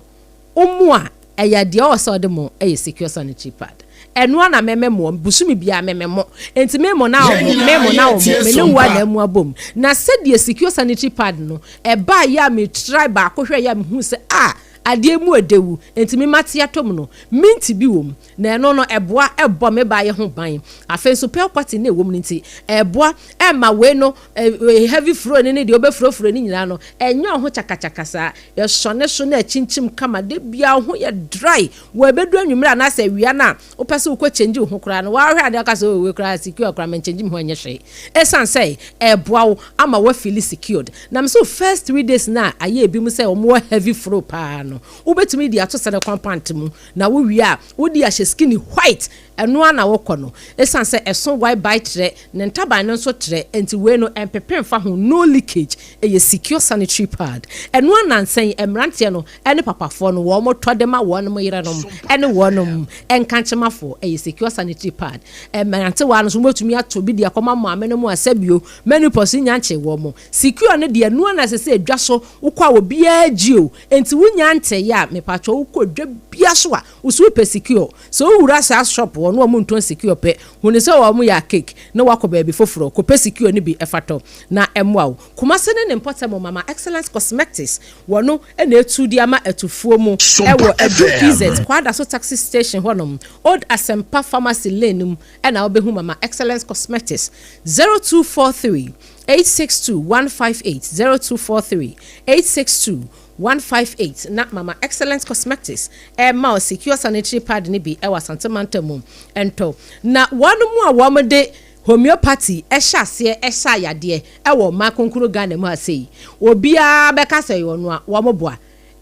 [SPEAKER 4] ɔmo a, ɛyɛ deɛ ɔwɔ sɛ ɔde mo ɛyɛ Secure Sanitary Pad. Ɛnoa na mɛmɛ mo bosome biara, mɛmɛ mo nti mɛmɔ na ɔmo mɛmɔ na ɔmo mɛ ne wo a na mu abom. Na sɛdeɛ Secure Sanitary Pad no ɛbaa yɛ a, me try baako hwɛ yɛ a, mehu sɛ a. Adeɛ mu ɛdɛwu, nti me mate atɔ mu no, mint bi wɔ mu, na ɛno no ɛboa ɛbɔ me baayɛ ho ban. Afei nso pearl cotton na ɛwɔ mu no nti, ɛboa ɛma wei no heavy flow ne ne deɛ wobɛfurofuro ne nyinaa no, ɛnyɛ ɔho kyakakyaka saa. Yɛsɔne so na ɛkyinkyim kama, de bia ho yɛ dry. Wɔ ɛbɛdu anwummerɛ anaasɛ awia no a wopɛ sɛ wokɔ change wo ho koraa no, wɔahwɛ adeɛ aka sɛ, "Oh, wei koraa secure koraa, menkyɛngye me ho, ɛnyɛ hwee," ɛsiane sɛ ɛboa wo ama woafeel secured. Na me sɛ first 3 days na ayɛ ebi mu sɛ wɔn heavy flow paa no, wobɛtumi de ato sɛ pant mu na wowie a, wode ahyɛ skinny white, ɛno a na wokɔ no, ɛsiane sɛ ɛso white bi trɛ ne ntaban no nso trɛ, nti wei no ɛmpepe mfa ho, no leakage. Ɛyɛ Secure sanitary pad. Ɛno anansɛn mmeranteɛ no ɛne papafoɔ no wɔn tɔ de ma wɔn yerenom ɛne wɔn nkankyemafoɔ. Ɛyɛ Secure sanitary pad. Mmerantewa no nso wɔbɛtumi ato bi de akɔma maame no mu asɛbio menopause nya nkye wɔn mo. Secure no deɛ, ɛno ana sɛ sɛ edwa so wokɔ a obiara gye o, nti wonya ntɛyɛ a, mepatwɛ, wokɔ dwa bia so a wosi wopɛ Secure, sɛ wowura saa shop wɔ no, wɔn ntɔn Secure pɛ, huni sɛ wɔn yɛ cake na wakɔ baabi foforɔ kɔpɛ Secure no bi ɛfa tɔ na ɛmoa wo. Kumase ne ne mpɔtam, Mama Excellence Cosmetics wɔno ɛna etu de ama atufuo mu ɛwɔ Edu PZ Kwada so taxi station hɔnom, Old Asempa Pharmacy lane mu ɛna wobɛhu Mama Excellence Cosmetics. 0243 862 158, 0243 862 158, na Mama Excellence Cosmetics ɛma o Secure sanitary pad ne bi ɛwɔ Asantemanta mu ɛntɔ. Na wɔn mu a wɔn de homeopathy ɛhyɛ aseɛ ɛhyɛ ayadeɛ ɛwɔ ɔman kronkron Ghana mu ase yi, obiara bɛka sɛ ɛyɛ ɔno a wɔn boa,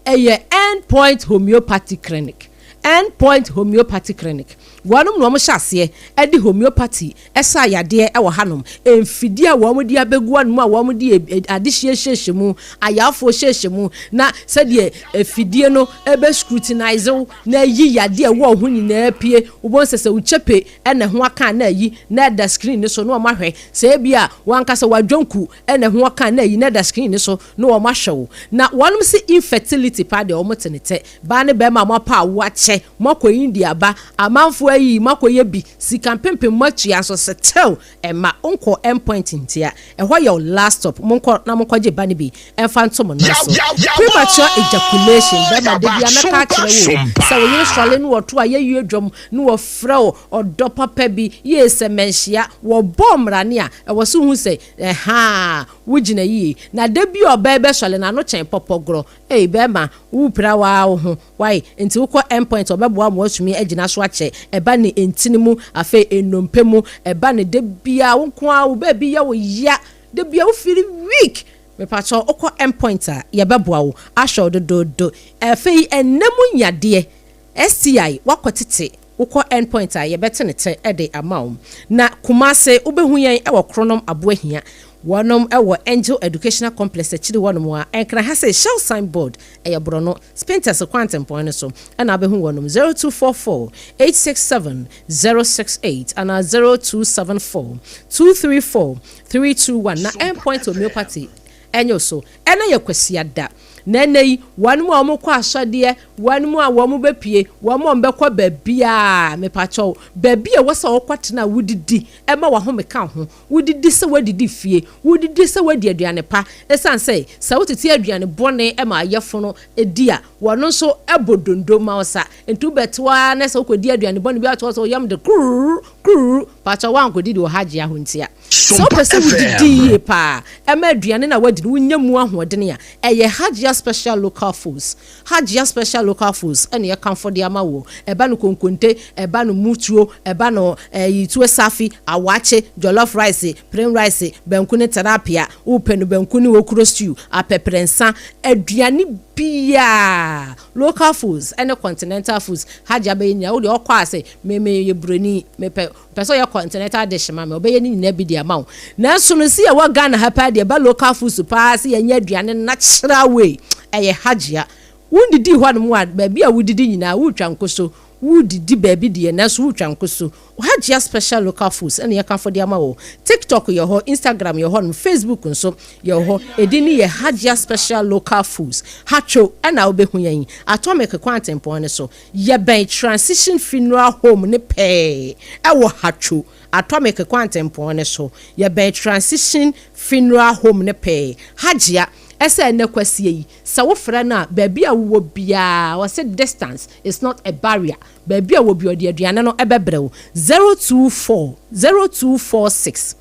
[SPEAKER 4] ɛyɛ End Point Homeopathy Clinic. End Point Homeopathy Clinic, wɔn mu na wɔn hyɛ aseɛ ɛde homeopathy ɛsa ayadeɛ ɛwɔ hanom. Mfidie a wɔn de abɛgu anum a wɔn de ade hyehyɛhyɛ mu, ayafoɔ hyehyɛ mu, na sɛdeɛ efidie no ɛbɛ scrutinize wo na ayi yadeɛ ɛwɔ ɔho nyinaa pie. Wɔn sɛ sɛ wotwɛpe ɛna ho aka na ayi na ɛda screen ne so na wɔn ahwɛ sɛ ebi a wɔn ankasa wadwonku ɛna ho aka na ayi na ɛda screen ne so na wɔn ahwɛ wo. Na wɔn si infertility pa deɛ, wɔn te ne tɛ baa ne bɛrima a wɔn apa awo akyɛ, mo akɔ India ba, amanfoɔ ayi mo akɔ yɛ bi, sika mpempem mo atua, nso still ɛma nkɔ Endpoint. Ntia ɛhɔ yɛ last stop. Monkɔ na monkɔgye ba no bi ɛmfa nto mo nan so. Premature ejaculation, bɛrima de bi amɛka akyerɛ wo sɛ wo yere sɔle no wɔto a yɛyie dwom na wɔfrɛ wo ɔdɔ papa bi yie sɛ mɛnhyia wɔbɔ mmarane a ɛwɔ so hu sɛ ɛhaa wogyina yie, na da bi a ɔbaa bɛsɔle n'ano kyɛn pɔpɔgorɔ. Ei bɛrima, wopira waa wo ho wae, nti wokɔ Endpoint, ɔbɛboa ma wasumi agyina so akyɛ. Ɛba ne ntini mu, afei nnompe mu, ɛba ne da bia wo nko a wo baabi yɛ wo ya, da bia wofiri weak, mepakyɛw, wokɔ Endpoint a, yɛbɛboa wo ahwɛ wo dodoodo. Afei ɛnɛ mu nyadeɛ STI wakɔ tete, wokɔ Endpoint a, yɛbɛte ne tɛ de ama wo. Na Kumase, wobɛhu yɛn ɛwɔ Kronom Aboahia, wɔnom ɛwɔ Angel Educational Complex akyiri wɔnom a ɛnkra ha sɛ Shell signboard, ɛyɛ borɔno Spintex kwantempɔn no so ɛna abɛhu wɔnom. 0244 867 068 anaa 0274 234 321. Na Endpoint Homeopathy ɛnyɛ so. Ɛna yɛ Kwasiada na ɛnɛ yi, wɔn mu a wɔn kɔ asɔdeɛ, wɔn mu a wɔn bɛpie, wɔn mu a wɔn bɛkɔ baabiaa, mepakyɛw, baabi a wɔsɛ wɔkɔ tena a wodidi ɛma wahome ka ho, wodidi sɛ wadidi fie, wodidi sɛ wadi aduane pa, ɛsiane sɛ sɛ wotete aduane bɔne ɛma ayɛfo no edi a, wɔn nso ɛbɔ dondo ma wo sa. Nti wobɛte na sɛ wokɔdi aduane bɔne bi ato sɛ woyam de kururu kururu, pakyɛw, wankɔdidi wɔ ha gye ahontia. Sɛ wopɛ sɛ wodidi yie paa ɛma aduane na wadi no wonya mu ahoɔden a, ɛyɛ Hajia Special Local Foods. Hajia Special Local Foods ɛne yɛkamfo de ama wo. Ɛba no konkonte, ɛba no mutuo, ɛba no ɛyi tuo safi, awakye, jollof rice, plain rice, banku ne tilapia, wopɛ no banku ne okuro stew, apɛprɛnsa, aduane biaa, local foods ɛne continental foods, Hajia bɛyɛ nyinaa. Wode ɔkɔ ase meme yɛ buroni, mepɛ pɛ sɛ ɔyɛ continental dish ma me, ɔbɛyɛ ne nyinaa bi de ama wo. Nanso no si yɛwɔ Ghana ha paa deɛ, ɛba local foods paa sɛ yɛnyɛ aduane natural way, ɛyɛ Hajia. Wondidi hɔ nom a, baabi a wodidi nyinaa wotwa nko so, wodidi baabi deɛ, nanso wotwa nko so. Hajia Special Local Foods ɛna yɛkamfo de ama wɔ. TikTok yɛ hɔ, Instagram yɛ hɔ nom, Facebook nso yɛ hɔ. Ɛdi ne yɛ Hajia Special Local Foods. Hatwo ɛna wobɛhu yɛn Atomic kwantempɔn no so, yɛbɛn Transition Funeral Home ne pɛɛ. Ɛwɔ Hatwo Atomic kwantempɔn no so, yɛbɛn Transition Funeral Home ne pɛɛ. Hajia. sɛ ɛnnɛ Kwasia yi, sɛ wofrɛ no a, baabi a wowɔ biara, ɔse distance is not a barrier, baabi a wowɔ biara ɔde aduane no bɛbrɛ wo. 024 0246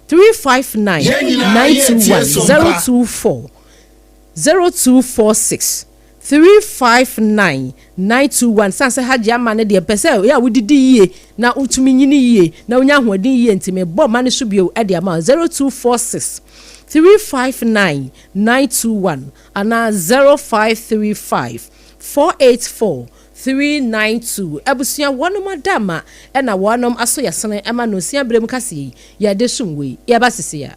[SPEAKER 4] 359
[SPEAKER 2] Yɛn nyinaa yɛretie
[SPEAKER 4] 921
[SPEAKER 2] Sompa.
[SPEAKER 4] 024 0246 359 921 Sane sɛ Hajji ama no deɛ mpɛ sɛ ɛyɛ a wodidi yie na wotumi nyini yie na wonya ahoɔden yie nti mebɔ ma no so bio de ama wo 0246 359 921 anaa 0535 484 392 Abusua wɔnom adama na wɔnom aso yɛsene ma nonsia berɛ mu kaseɛ yi yɛde som wei yɛba sesei a.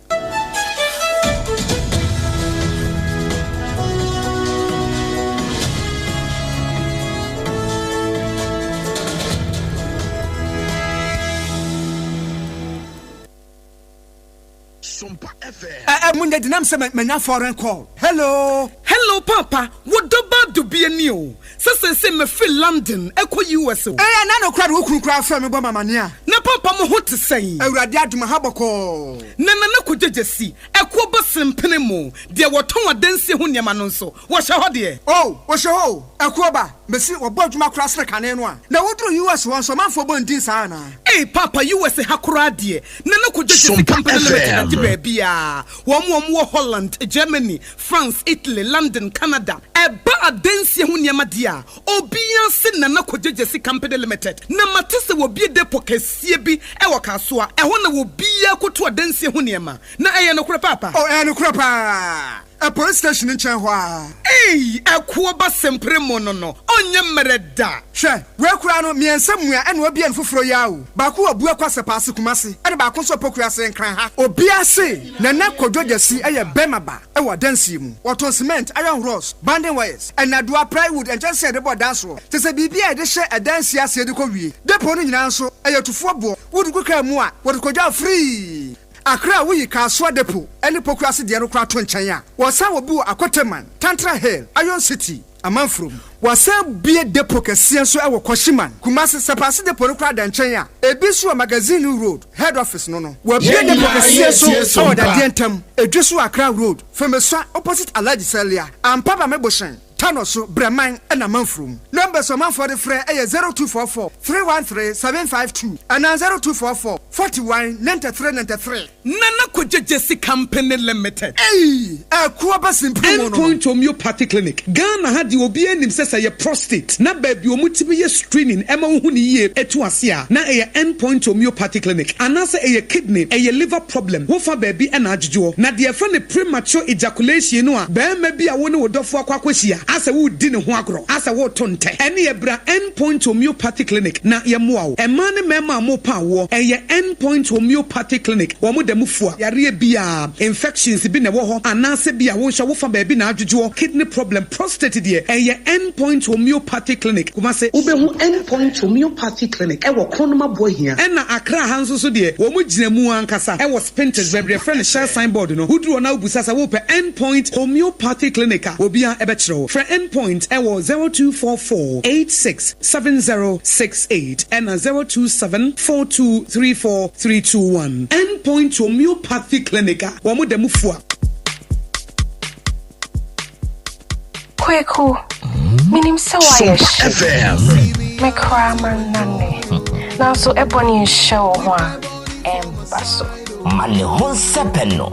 [SPEAKER 10] Ɛ ɛ munya di nam sɛ manya foreign call. Hello.
[SPEAKER 11] Hello paapa, wo dɔ ba dubia ni o. Sɛ seesei mefiri London ɛkɔ US o.
[SPEAKER 10] Ee ɛna no koraa de wo kunu koraa frɛ me bɔ me amaneɛ a.
[SPEAKER 11] Na paapa mo ho te sɛn?
[SPEAKER 10] Awurade adom aha bɔkɔɔ.
[SPEAKER 11] Na Nana Kwadwo Gyasi, ɛkoɔ ba sempene mo, deɛ wɔtɔn adansie ho nneɛma no nso, wɔhyɛ hɔ deɛ?
[SPEAKER 10] Oh, wɔhyɛ hɔ o, ɛkoɔ ba, mese wɔbɔ adwuma koraa sene kane no a. Na woduru US hɔ nso ɔmanfoɔ bɔ ndin saa anaa?
[SPEAKER 11] Ei paapa US ha koraa deɛ, Nana Kwadwo Gyasi
[SPEAKER 2] Sompa
[SPEAKER 11] Company Limited
[SPEAKER 2] FM.
[SPEAKER 11] agye baabiara. Wɔn a wɔwɔ Holland, Germany, France, Italy, London, Canada. Ɛba adansie ho nneɛma deɛ a, obiara se Nana Kwadwo Gyasi Company Limited. Na mate sɛ wɔabue depot kɛseɛ bi wɔ Kasoa. Ɛhɔ na obiara kɔtu adansie ho nneɛma. Na ɛyɛ nokorɛ paapa?
[SPEAKER 10] Oh, ɛyɛ nokorɛ paa. Ɛ police station no nkyɛn hɔ ara.
[SPEAKER 11] Ei, ɛkoɔ ba sempere mo no no, ɔnyɛ mmerɛ da.
[SPEAKER 10] Hwɛ, wei koraa no, mmiɛnsa mua ɛna wabue no foforɔ yi ara o. Baako wɔ Buakwa Sɛpaase Kumasi, ɛna baako nso wɔ Pokuase Nkran ha. Obiara se Nana Kwadwo Gyasi yɛ bɛrima ba wɔ adansie mu. Wɔtɔn cement, iron rods, banding wires, nnadewa, plywood, nkyɛnsee a yɛde bɔ dan soɔ, kyerɛ sɛ biribi a yɛde hyɛ adansie aseɛ de kɔ wie. Depot no nyinaa nso, ɛyɛ tufoɔ boɔ. Wode gu kaa mu a, wɔde kɔdwa wo free. Accra a woyi Kasoa Depot ne Pokuase deɛ no koraa to nkyɛn a, wɔsan wɔ bi wɔ Akoteman, Tantra Hill, Iron City, Amanfurom. Wɔasan bue depot kɛseɛ nso wɔ Kwashiman, Kumasi. Sɛpaase depot no koraa da nkyɛn a, ebi nso wɔ Magazine Road, Head Office no no. Wɔabue
[SPEAKER 2] Yɛn
[SPEAKER 10] depot
[SPEAKER 2] nyinaa
[SPEAKER 10] kɛseɛ nso
[SPEAKER 2] yɛretie
[SPEAKER 10] wɔ
[SPEAKER 2] Sompa.
[SPEAKER 10] Dadeɛ Ntam, Edweso Accra Road, Femesua opposite Alhaji Salia, Ampa Bame Bohyɛn, Tano so, Brɛman na Amanfurom. Numbers a ɔmanfoɔ de frɛ yɛ 0244 313 752 anaa 0244 41 93 93.
[SPEAKER 11] Nana Kwadwo Gyasi Company Limited.
[SPEAKER 10] Ei! Ɛkoɔ ba simpiri mu no
[SPEAKER 12] End
[SPEAKER 10] no.
[SPEAKER 12] Point Homeopathy Clinic, Ghana ha deɛ obiara nim sɛ sɛ ɛyɛ prostate na baabi a wɔtumi yɛ screening ma wohu no yie tu ase a na ɛyɛ End Point Homeopathy Clinic anaasɛ ɛyɛ kidney, ɛyɛ liver problem, wofa baabi na adwodwoɔ. Na deɛ yɛfrɛ no premature ejaculation no a barima bi a wo ne wo dɔfoɔ akɔ akɔhyia asɛ woredi ne ho agorɔ asɛ woreto ntɛ ɛneɛ bra End Point Homeopathy Clinic na yɛmmoa wo. Mmaa ne mmarima a mopa awoɔ ɛyɛ End Point Homeopathy Clinic wɔn da mu fua yareɛ biara, infections bi na ɛwɔ hɔ anaasɛ bi a wo nso wofa baabi na adwodwoɔ, kidney problem, prostate deɛ ɛyɛ End Point Homeopathy Clinic, Kumasi. Wobɛhu End Point Homeopathy Clinic ɛwɔ Kronum Aboahia. Ɛna Accra ha nso so deɛ wɔn gyina mu ankasa ɛwɔ Spintex baabi yɛfrɛ no Shell sign board no, woduru hɔ na wobisa sɛ wopɛ End Point Homeopathy Clinic a, obiara bɛkyerɛ wo. Frɛ End Point ɛwɔ 0244 86 7068 ɛna 027 4234 321. End Point Homeopathy Clinic a wɔn da mu fua.
[SPEAKER 13] Kweku, menim sɛ woayɛ
[SPEAKER 2] Sompa
[SPEAKER 13] hye.
[SPEAKER 2] FM.
[SPEAKER 13] Me koraa mannane. Nanso ɛbɔ ne nhyɛ wo ho a, ɛmba so.
[SPEAKER 14] Ma ne ho nsɛpɛ no.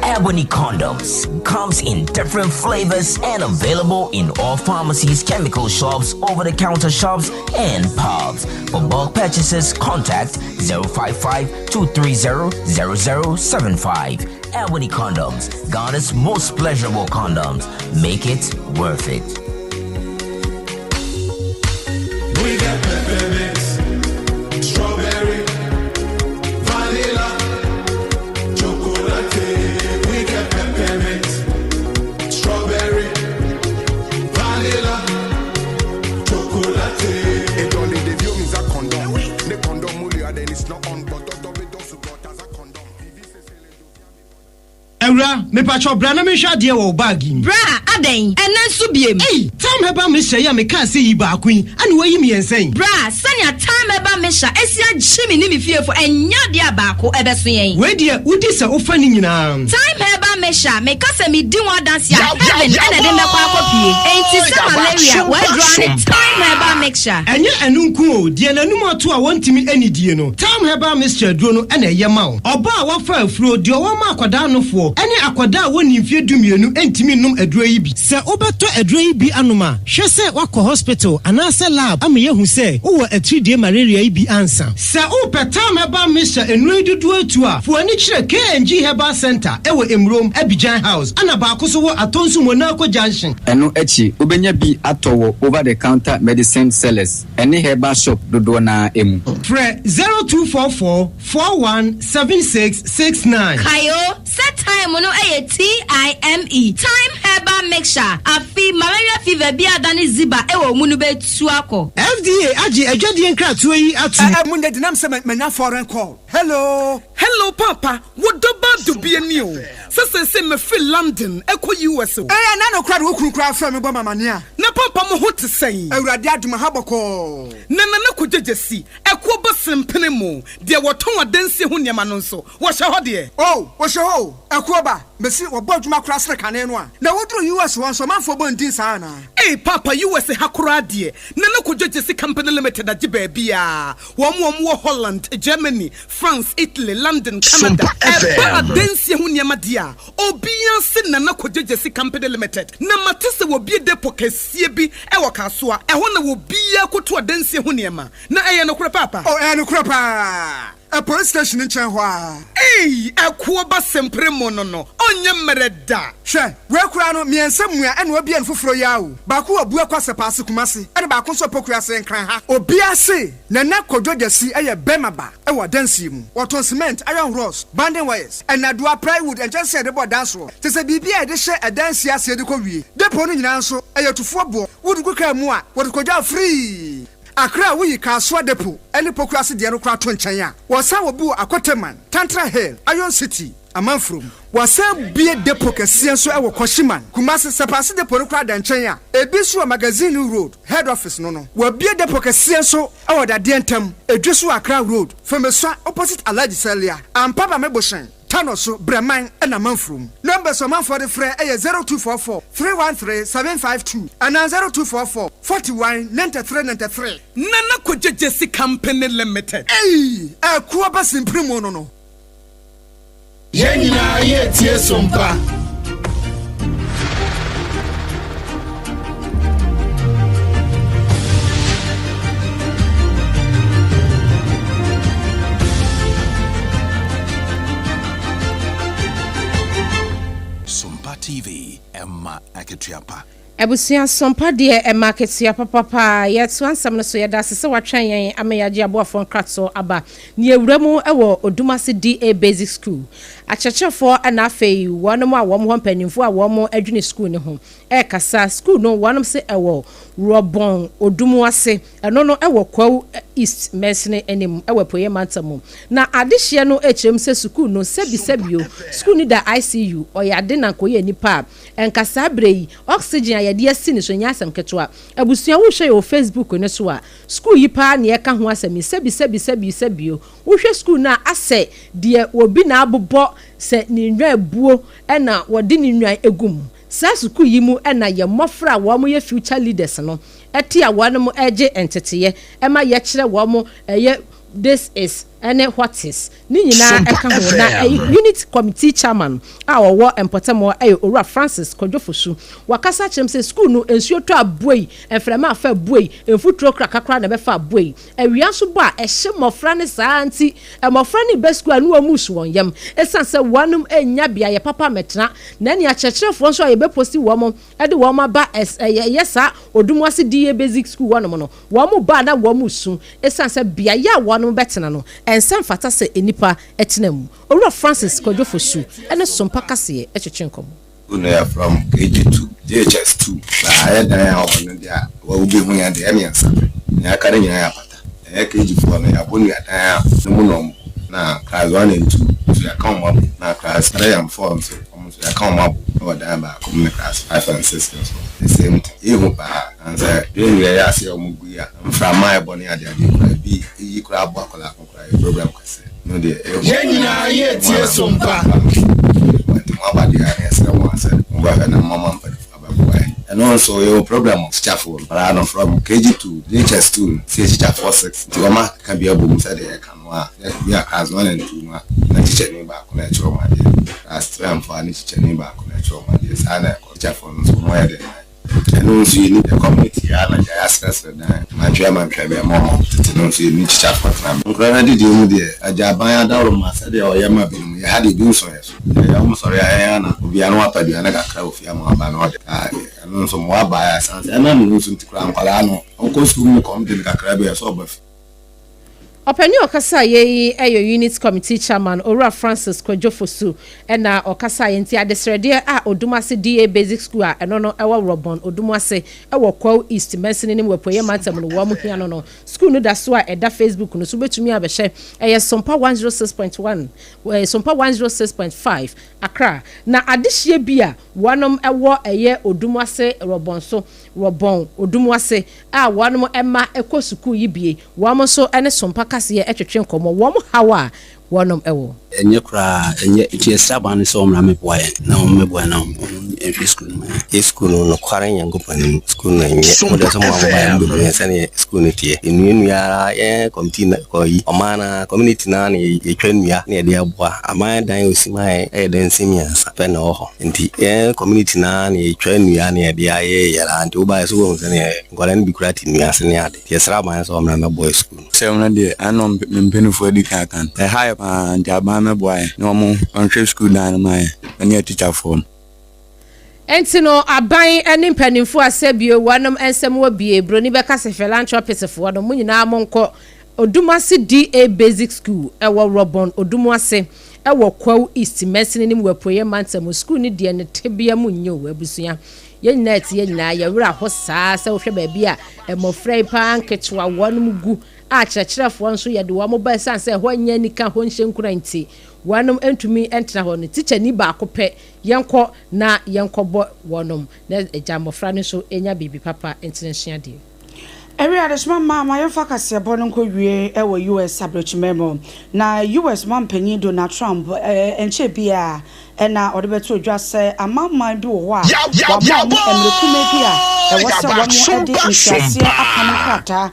[SPEAKER 14] Ebony condoms comes in different flavors and available in all pharmacies, chemical shops, over-the-counter shops, and pubs. For bulk purchases, contact 055 230 0075. Ebony condoms, Ghana's most pleasurable condoms. Make it worth it.
[SPEAKER 2] We got peppermint, strawberry, vanilla, chocolate. We got peppermint, strawberry, vanilla, chocolate.
[SPEAKER 8] It only the view means a condom. The condom mulia then it's not on, but doctor we don't support as a condom.
[SPEAKER 15] Awura, mepakyɛw bra na menhwɛ adeɛ wɔ wo bag yi mu.
[SPEAKER 16] Bra, adɛn? Ɛnnɛ nso biem?
[SPEAKER 15] Ei! Thyme Herbal Mixture yi a mekaa sɛ yi baako yi, ɛna woayi mmiɛnsa yi?
[SPEAKER 16] Bra, sɛnea Thyme Herbal Mixture asi agye me ne me fiefo, ɛnyɛ adeɛ a baako ɛbɛso yɛn.
[SPEAKER 15] Wei deɛ, wodi sɛ wofa ne nyinaa.
[SPEAKER 16] Thyme Herbal. Herbal Mixture a, meka sɛ medi ho adanse a, heaven na ɛde me bɛkɔ akɔpue. Enti sɛ malaria, w'aduro ara ne Thyme Herbal Mixture.
[SPEAKER 15] Ɛnyɛ ɛno nko o, deɛ n'anum ato a wɔntumi nnidie no, Thyme Herbal Mixture aduro no na ɛyɛ ma wo. Ɔbaa a wafa afuro, deɛ ɔwɔ ma akwadaa nofoɔ, ne akwadaa a wɔnnii mfeɛ dumienu ntumi nnom aduro yi bi. Sɛ wobɛtɔ aduro yi bi anom a, hwɛ sɛ woakɔ hospital anaasɛ lab ama yɛahu sɛ wowɔ atiridie malaria yi bi ansa. Sɛ wopɛ Thyme Herbal Mixture nnuro yi dodoɔ atu a, fa w'ani kyerɛ KNG Herbal Centre wɔ Emurom, Abidjan House, ɛna baako nso wɔ Atonsu Monaco Junction.
[SPEAKER 17] Ɛno akyi, wobɛnya bi atɔ wɔ over the counter medicine sellers ne herbal shop dodoɔ no ara mu.
[SPEAKER 15] Frɛ 0244 41 76 69.
[SPEAKER 16] Kae o, sɛ thyme no yɛ TIME, Thyme Herbal Mixture, afe malaria fever bi a adane ziba wɔ wo mu no bɛtu akɔ.
[SPEAKER 15] FDA agye adwadie nkratoɔ yi atom.
[SPEAKER 10] Ɛɛ mo nyɛ denam sɛ manya foreign call hello.
[SPEAKER 11] Hello paapa wo dɔ ba dubie ni o sɛ seesei mefiri London ɛkɔ US o.
[SPEAKER 10] Ɛɛ ɛna no koraa de wo kunu koraa frɛ me bɔ me amaneɛ a.
[SPEAKER 11] Na paapa mo ho te sɛn.
[SPEAKER 10] Awurade adom aha bɔkɔɔ.
[SPEAKER 11] Na Nana Kwadwo Gyasi ɛkoɔ ba sempene mo deɛ wɔtɔn adansie ho nneɛma no nso wɔhyɛ hɔ deɛ.
[SPEAKER 10] Oh wɔhyɛ hɔ o ɛkoɔ ba mesi wɔbɔ adwuma koraa sene kane no a na woduru US hɔ nso ɔmanfoɔ bɔ ndin saa anaa.
[SPEAKER 11] Ei paapa US ha koraa deɛ Nana Kwadwo Gyasi Company Limited agye baabiaa Wɔn a wɔwɔ Holland, Germany, France, Italy, London, Canada,
[SPEAKER 2] Sompa
[SPEAKER 11] ɛba
[SPEAKER 2] FM.
[SPEAKER 11] adansie ho nneɛma deɛ a, obiara se Nana Kojo Gyasi Company Limited. Na mate sɛ wɔabue depot kɛseɛ bi wɔ Kasoa. Ɛhɔ na obiara kɔtu adansie ho nneɛma. Na ɛyɛ nokorɛ paapa?
[SPEAKER 10] Oh, ɛyɛ nokorɛ paa. Ɛ police station no nkyɛn hɔ ara.
[SPEAKER 11] Ei, ɛkoɔ ba sempere mo no no, ɔnyɛ mmerɛ da.
[SPEAKER 10] Hwɛ, wei koraa no, mmiɛnsa mua ɛna wabue no foforɔ yi ara o. Baako wɔ Buakwa Sɛpaase, Kumasi, ɛna baako nso wɔ Pokuase, Nkran ha. Obiara se Nana Kojo Gyasi yɛ bɛrima ba wɔ adansie mu. Wɔtɔn cement, iron rods, banding wires, nnadewa, plywood, nkyɛnsee a yɛde bɔ dan soɔ, kyerɛ sɛ biribi a yɛde hyɛ adansie aseɛ de kɔ wie. Depot no nyinaa nso, ɛyɛ tufoɔ boɔ. Wode gu kaa mu a, wɔde kɔgya wo free. Accra a woyi Kasoa Depot ne Pokuase deɛ no koraa to nkyɛn a, wɔsan wɔ bi wɔ Akoteman, Tantra Hill, Iron City, Amanfurom. Wɔasan abue depot kɛseɛ nso wɔ Kwashiman, Kumasi. Sɛpaase depot no koraa da nkyɛn a, ebi nso wɔ Magazine Road, Head Office no no. Wɔabue depot kɛseɛ nso wɔ Dadeɛ Ntam, Edweso Accra Road, Femesua opposite Alhaji Salia, Ampaba Mebohyɛn. Tano so, Brɛman na Manfurom. Numbers a ɔmanfoɔ de frɛ yɛ 0244 313 752 anaa 0244 41 93 93.
[SPEAKER 11] Nana Kwadwo Gyasi Company Limited.
[SPEAKER 10] Eii ɛko aba simpiri mu no no.
[SPEAKER 2] Yɛn nyinaa yɛ tie sompa.
[SPEAKER 18] Sompa TV, ɛma akatua pa.
[SPEAKER 4] Abusua Sompa deɛ ɛma akatua papa paa. Yɛtoa nsɛm no so, yɛda ase sɛ woatwɛn yɛn ama yɛagye aboafoɔ nkratoɔ aba. Ne yɛwura mu wɔ Odumase DA Basic School. Akyerɛkyerɛfoɔ na afei wɔnom a wɔn hɔ mpanimfoɔ a wɔn adwene sukuu no ho rekasa. Sukuu no wɔnom se ɛwɔ Rɔbɔn Odumuase. Ɛno no wɔ Kwawu East mansini anim wɔ Apueeɛ Mantam mu. Na adehyeɛ no kyerɛ mu sɛ sukuu no, sɛbi sɛbi o, sukuu no da ICU, ɔyɛ ade na anka ɔyɛ nipa a, nka saa berɛ yi, oxygen a yɛde asi ne so nyɛ asɛm ketewa. Abusua wohwɛ yɛ wɔ Facebook no so a, sukuu yi paa na yɛka ho asɛm yi, sɛbi sɛbi sɛbi sɛbi o, wohwɛ sukuu no a asɛ deɛ obi na abobɔ sɛ ne nnwan buo na wɔde ne nnwan gu mu. Saa sukuu yi mu na yɛn mmɔfra a wɔyɛ future leaders no te a wɔn regye nteteeɛ ma yɛkyerɛ wɔn ɛyɛ this is ne what is ne nyinaa
[SPEAKER 2] Sompa
[SPEAKER 4] ɛka ho. Na
[SPEAKER 2] FM.
[SPEAKER 4] unit committee chairman a ɔwɔ mpɔtam hɔ yɛ Owura Francis Kwadwo Fosu. Wakasa akyerɛ mu sɛ sukuu no nsuo tɔ a buei, mframa afa buei, mfuturo kraka koraa na ɛbɛfa buei. Awia nso bɔ a ɛhye mmɔfra no saa ara nti mmɔfra no reba sukuu a ne wɔn resu wɔn yam ɛsiane sɛ wɔn nnya beaeɛ papa mmɛtena na ɛne akyerɛkyerɛfoɔ nso a yɛbɛposti wɔn de wɔn aba ɛyɛ saa Odumuase DA Basic School hɔnom no, wɔn ba a na wɔn resu ɛsiane sɛ beaeɛ a wɔn bɛtena no ɛnsɛ mfata sɛ nnipa tena mu. Owura Francis Kwadwo Fosu ne Sompa Kaseɛ twetwe nkɔmmɔ.
[SPEAKER 19] School no yɛ from KG to JHS 2 na ayɛ dan a ɔwɔ no deɛ a wobɛhu yɛn deɛ ɛyɛ mmiɛnsa pɛ, nea aka no nyinaa yɛ apata. Ɛyɛ KG foɔ no yɛabɔ nnua dan a no mu na wɔn kɔ na class 1 and 2 nso yɛaka wɔn abom na class 3 and 4 nso wɔn nso yɛaka wɔn abom wɔ dan baako mu ne class 5 and 6 nso the same thing. Ɛyɛ hu paa na sɛ dwen nnua yi ase a wɔn gu yi a mframa a ɛbɔ ne adeade koraa ebi yi koraa abɔ akwadaa ho koraa yɛ program kɛseɛ no deɛ ɛyɛ hu
[SPEAKER 2] Yɛn nyinaa yɛ tie sompa.
[SPEAKER 19] Mo aba deɛ a na yɛsrɛ mo a sɛ mobɛhwɛ na moama mpanimfoɔ abɛboa yɛn. Ɛno nso yɛwɔ program of tikyafoɔ no koraa no from KG to JHS 2 no sɛ yɛ tikyafoɔ 6 nti wɔn akeka bi abom sɛdeɛ yɛka no a bi a class 1 and 2 no a na tikyani baako na ɛkyerɛ wɔn adeɛ, class 3 and 4 a ne tikyani baako na ɛkyerɛ wɔn adeɛ saa na ɛkɔ. Tikyafoɔ no nso wɔn ayɛ den na Ɛno nso yɛnni yɛ community ha na gyae asrɛsrɛ dan mantwea mantwea bi ama wɔn tete no nso yɛnni kyikyafoɔ tenabea. Nkwadaa no adidie mu deɛ agya aban adaworoma sɛdeɛ ɔyɛ ma binom yɛ ha deɛ bi nsɔ yɛ so deɛ wɔn sɔre a yɛn ara na obiara no wapɛ aduane kakra wɔ fie ama waba na ɔde ɛno nso mmoa baeɛ a ɛsiane sɛ ɛnam no nso nti koraa nkwadaa no ɔkɔ sukuu mu no kɔm de no kakra bi a ɛsɛ ɔba fie.
[SPEAKER 4] Ɔpanin a ɔkasaeɛ yi yɛ Unit Committee Chairman, Owura Francis Kwadwo Fosu na ɔkasaeɛ nti adesrɛdeɛ a Odumase DA Basic School a ɛno no ɛwɔ Rɔbɔn Odumase wɔ Kwawu East mansini no mu wɔ Apueeɛ Mantam no wɔn hia no no. Sukuu no da so a ɛda Facebook no so wobɛtumi abɛhyɛ ɛyɛ Sompa 106.1 Sompa 106.5 Accra. Na adehyeɛ bi a wɔnom wɔ ɛyɛ Odumase Rɔbɔn so Rɔbɔn Odumase a wɔnom mma kɔ sukuu yi bie, wɔn nso ne Sompa kaseɛ twetwe nkɔmmɔ, wɔn haw a wɔnom wɔ.
[SPEAKER 20] Ɛnyɛ koraa, ɛnyɛ. Nti yɛsrɛ aban no sɛ wɔmmra mmɛboa yɛn, na wɔmmɛboa yɛn na wɔnhwɛ sukuu no ma yɛn.
[SPEAKER 19] Yɛ sukuu no, nokware Nyankopɔn anim, sukuu no ɛnyɛ. Mo deɛ sɛ mo a mobaeɛ no bɛhu yɛn sɛdeɛ sukuu no teɛ. Yɛnnua nnua ara, yɛn committee no kɔ yi, ɔman no ara, community no ara na yɛtwa nnua na yɛde aboa. Aban dan a wɔsi ma yɛn yɛ dansi mmiɛnsa pɛ na ɛwɔ hɔ. Nti yɛn community no ara na yɛtwa nnua na yɛde ayɛ yɛ ara. Nti wobaeɛ nso wobɛhu sɛdeɛ nkwadaa no bi koraa te nnua ase ne ade. Nti yɛsrɛ aban sɛ ɔmmra mmɛboa yɛn sukuu no.
[SPEAKER 9] Asɛm no deɛ ɛna me mpaninfoɔ adi kan aka no. Ɛha yɛ paa nti aban mmɛboa yɛn na wɔn nhwɛ sukuu dan no ma yɛn ɛne atikyafoɔ no.
[SPEAKER 4] Enti no aban ne mpaninfoɔ a sɛbio wɔnom nsɛm wɔ bie, broni bɛka sɛ philanthropist foɔ no, mo nyinaa monkɔ Odumase DA Basic School, ɛwɔ Rɔbɔn Odumuase, ɛwɔ Kwawu East mansini no mu wɔ Apueeɛ Mantam mu. Sukuu no deɛ ne tebea mu nyɛ o, abusua. Yɛn nyinaa ɛte yɛn nyinaa yɛn werɛ aho saa sɛ wohwɛ baabi a mmɔfra yi paa nketewa wɔnom gu a kyerɛkyerɛfoɔ nso yɛde wɔn ba ɛsiane sɛ ɛhɔ nyɛ anika hɔ nhyɛ nkuran nti wɔnom ntumi ntena hɔ no tikyani baako pɛ yɛnkɔ na yɛnkɔbɔ wɔnom na agya mmɔfra no nso nya biribi papa ntena nsua adeɛ.
[SPEAKER 5] Ɛwere adesoma mma ma yɛmfa kaseɛbɔ no nkɔ wie wɔ US abrɛkyima mu. Na US manpanyin Donald Trump ɛnkyɛɛ biara na ɔde bɛtoo dwa sɛ amanaman bi wɔ hɔ a wɔama wɔn mmere kumaa bi a ɛwɔ sɛ wɔde nteaseɛ apam nkrataa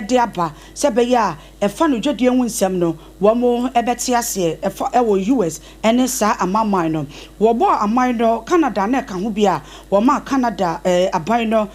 [SPEAKER 5] de aba sɛ ɛbɛyɛ a ɛfa no dwadie ho nsɛm no wɔbɛte aseɛ ɛfa wɔ US ne saa amanaman no. Wɔbɔɔ aman no Canada na ɛka ho bi a wɔmaa Canada aban no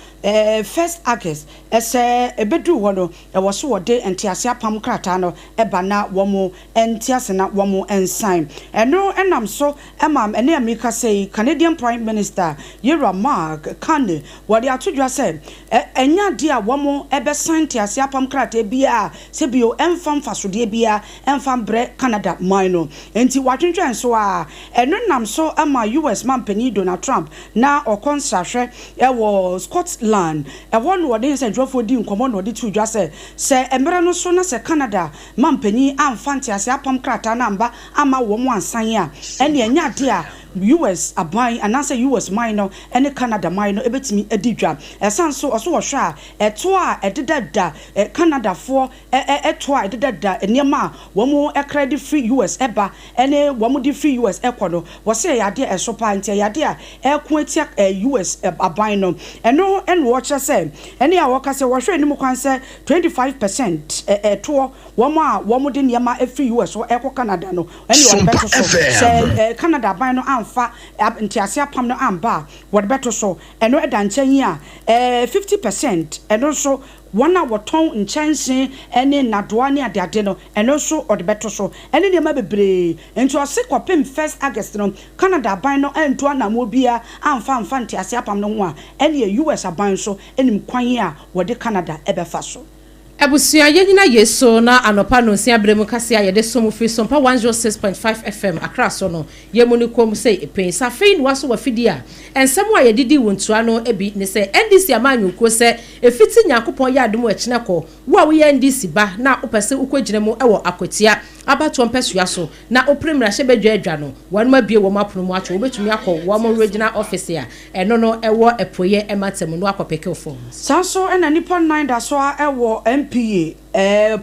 [SPEAKER 5] First August, sɛ ɛbɛduru hɔ no, ɛwɔ so wɔde ntease apam krataa no ba na wɔn nte ase na wɔn nsan. Ɛno nam so ma ɛne a merekasa yi, Canadian Prime Minister Yewura Mark Carney, wɔde ato dwa sɛ ɛnyɛ adeɛ a wɔn bɛsan ntease apam krataa biara sɛ bio ɛmfa mfasodeɛ biara ɛmfa mbrɛ Canada man no. Enti wɔatwentwɛn so ara. Ɛno nam so ma US manpanin Donald Trump na ɔkɔ nsrahwɛ wɔ Scotland. Ɛhɔ na ɔne nsɛntwerɛfoɔ dii nkɔmmɔ na ɔde too dwa sɛ, sɛ mmerɛ no so na sɛ Canada manpanin amfa nteaseɛ apam krataa no amba amma wɔn ansan a, ɛnneɛ ɛnyɛ adeɛ a US aban anaasɛ US man no ne Canada man no bɛtumi adi dwa. Ɛsan nso ɔso wɔhwɛ a, ɛtoɔ a ɛdeda da Canadafoɔ ɛtoɔ a ɛdedada nneɛma a wɔkra de firi US ba ne wɔde firi US kɔ no, wɔse ɛyɛ adeɛ a ɛso paa nti ɛyɛ adeɛ a ɛreko atia US aban no. Ɛno na wɔkyerɛ sɛ ɛne a wɔka sɛ wɔhwɛ anim kwan sɛ 25 percent ɛtoɔ wɔn a wɔde nneɛma firi US hɔ rekɔ Canada no ɛne wɔde bɛto so. Sɛ Canada aban no amfa ntease apam no amba a wɔde bɛto so. Ɛno da nkyɛn a 50 percent ɛno nso Wɔn a wɔtɔn nkyɛnsee ne nnadoa ne adeade no, ɛno nso ɔde bɛto so, ne nneɛma bebree. Enti ɔse kɔpem first August no, Canada aban no antu anamoɔ biara amfa amfa ntease apam no ho a, ɛneɛ US aban nso nim kwan a wɔde Canada bɛfa so.
[SPEAKER 4] Abusua, yɛnyina yei so na anɔpa nonsia berɛ mu kaseɛ a yɛde som firi Sompa 106.5 FM Accra so no, yɛn mu no komm sei pen. Sɛ afei na woaso w'afidie a, nsɛm a yɛde dii wo ntoa no bi ne sɛ, NDC amanyɔkuo sɛ ɛfiti Nyankopɔn yɛ adom ɛkyena kɔ, wo a woyɛ NDC ba na wopɛ sɛ wokɔgyina mu wɔ Akwatia abatoɔ mpɛsoa so na wopere mmarahyɛbadwa adwa no, wɔnom abue wɔn apono mu ato wo, wobɛtumi akɔ wɔn regional office a ɛno no ɛwɔ Apueɛ mantam no akɔ peke wo forms.
[SPEAKER 5] Saa nso na nnipa nnan da so ara wɔ NPA,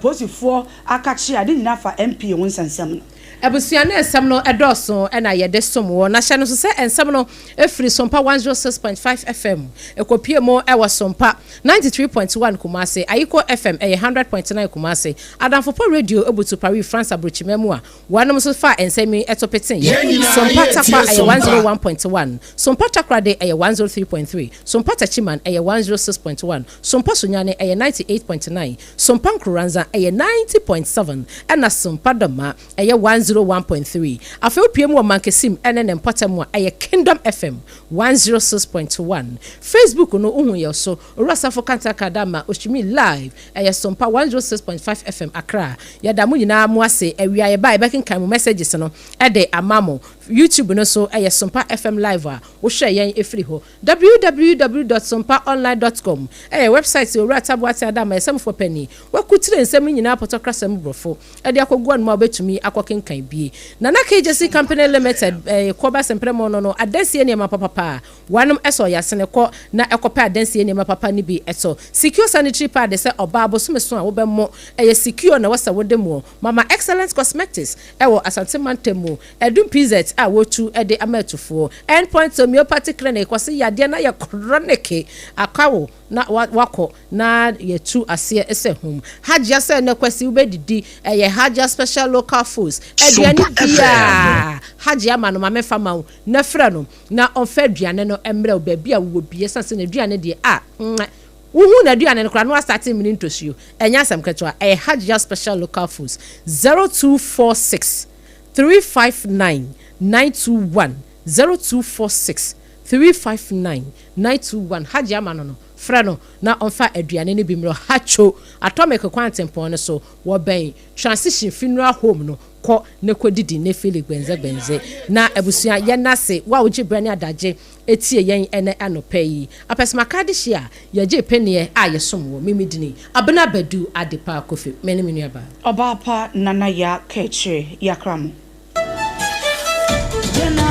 [SPEAKER 5] polisifoɔ akakye a ne nyinaa fa NPA ho nsɛnsɛm no.
[SPEAKER 4] Abusua ne nsɛm no dɔɔso na yɛde som wɔ. Na hyɛ no nso sɛ nsɛm no firi Sompa 106.5 FM, ɛkɔpue mu wɔ Sompa 93.1 Kumasi, Ayiko FM ɛyɛ 100.9 Kumasi, Adamfo Pa Radio butu Paris France aburokyima mu a wɔnom nso faa nsɛm yi to peteeɛ.
[SPEAKER 2] Yɛn nyinaa
[SPEAKER 4] Sompa
[SPEAKER 2] yɛretie
[SPEAKER 4] Tarkwa ɛyɛ
[SPEAKER 2] Sompa.
[SPEAKER 4] 101.1, Sompa Takoradi ɛyɛ 103.3, Sompa Techiman ɛyɛ 106.1, Sompa Sunyani ɛyɛ 98.9, Sompa Nkoranza ɛyɛ 90.7 ɛna Sompa Dɔma ɛyɛ 101.3. Afei wopue mu wɔ Mankesim ɛne ne mpɔtam a ɛyɛ Kingdom FM 106.1. Facebook no wohu yɛn so, Owura Safo Kantanka da ma Oshimi live ɛyɛ Sompa 106.5 FM Accra. Yɛda mo nyinaa mo ase. Awia yɛba a yɛbɛkenkan mo messages no ɛde ama mo. YouTube no so ɛyɛ Sompa FM live a wohwɛ yɛn ɛfiri hɔ. www.sompaonline.com ɛyɛ website Owura Taboate Adama ɛsɛmfoɔ pani wakutire nsɛm nyinaa pɔtɔkrasɛm borɔfo ɛde akɔgu anum a wobɛtumi akɔkenkan bie. Nana KJC Company Limited ɛɛ kɔba sɛmprɛmɔ no adansie nneɛma papapa a wanom ɛsɔ yasene kɔ na ɛkɔpɛ adansie nneɛma papa no bi ɛtɔ. Secure sanitary pad sɛ ɔbaa bosome so a wobɛmmɔ ɛyɛ secure na wɔsɛ wode mu. Mama Excellent Cosmetics ɛwɔ Asante mantam mu, Ɛdum PZ a wɔtu ɛde ama atufoɔ. Endpoint Homeopathy Clinic wɔse yadeɛ na yɛ chronic akawo na wakɔ na yɛtu aseɛ sɛ hum. Hajia sɛ nnɛ Kwasi wobɛdidi ɛyɛ Hajia Special Local Foods aduane biaa Hajia ama no ma memfa ma wo na frɛ no na ɔmfa aduane no mmrɛ wo baabi a wowɔ bi ɛsiane sɛ n'aduane deɛ a mwɛ wohu n'aduane no koraa na wastate mene ntosuo ɛnyɛ asɛm ketewa. Ɛyɛ Hajia Special Local Foods, 0246 359 921, 0246 359 921. Hajia ama no frɛ no na ɔmfa aduane no bi mmerɛ. Hatcho Atomic kwantempɔn no so, wɔbɛn Transition Funeral Home no. Kɔ ne kɔdidi ne fili gbɛnzɛgbɛnzɛ. Na abusua, yɛn ase wo a wogye berɛ ne adagye etie yɛn ɛnɛ anɔpa yi. Apɛsɛmaka de hyia a yɛgye peneɛ a yɛsom wɔ mimidini Abena Badu Adepa Kofi, me ne me nuabaa.
[SPEAKER 5] Ɔbaa pa Nana Yaa Kɛkyire Yakra mo.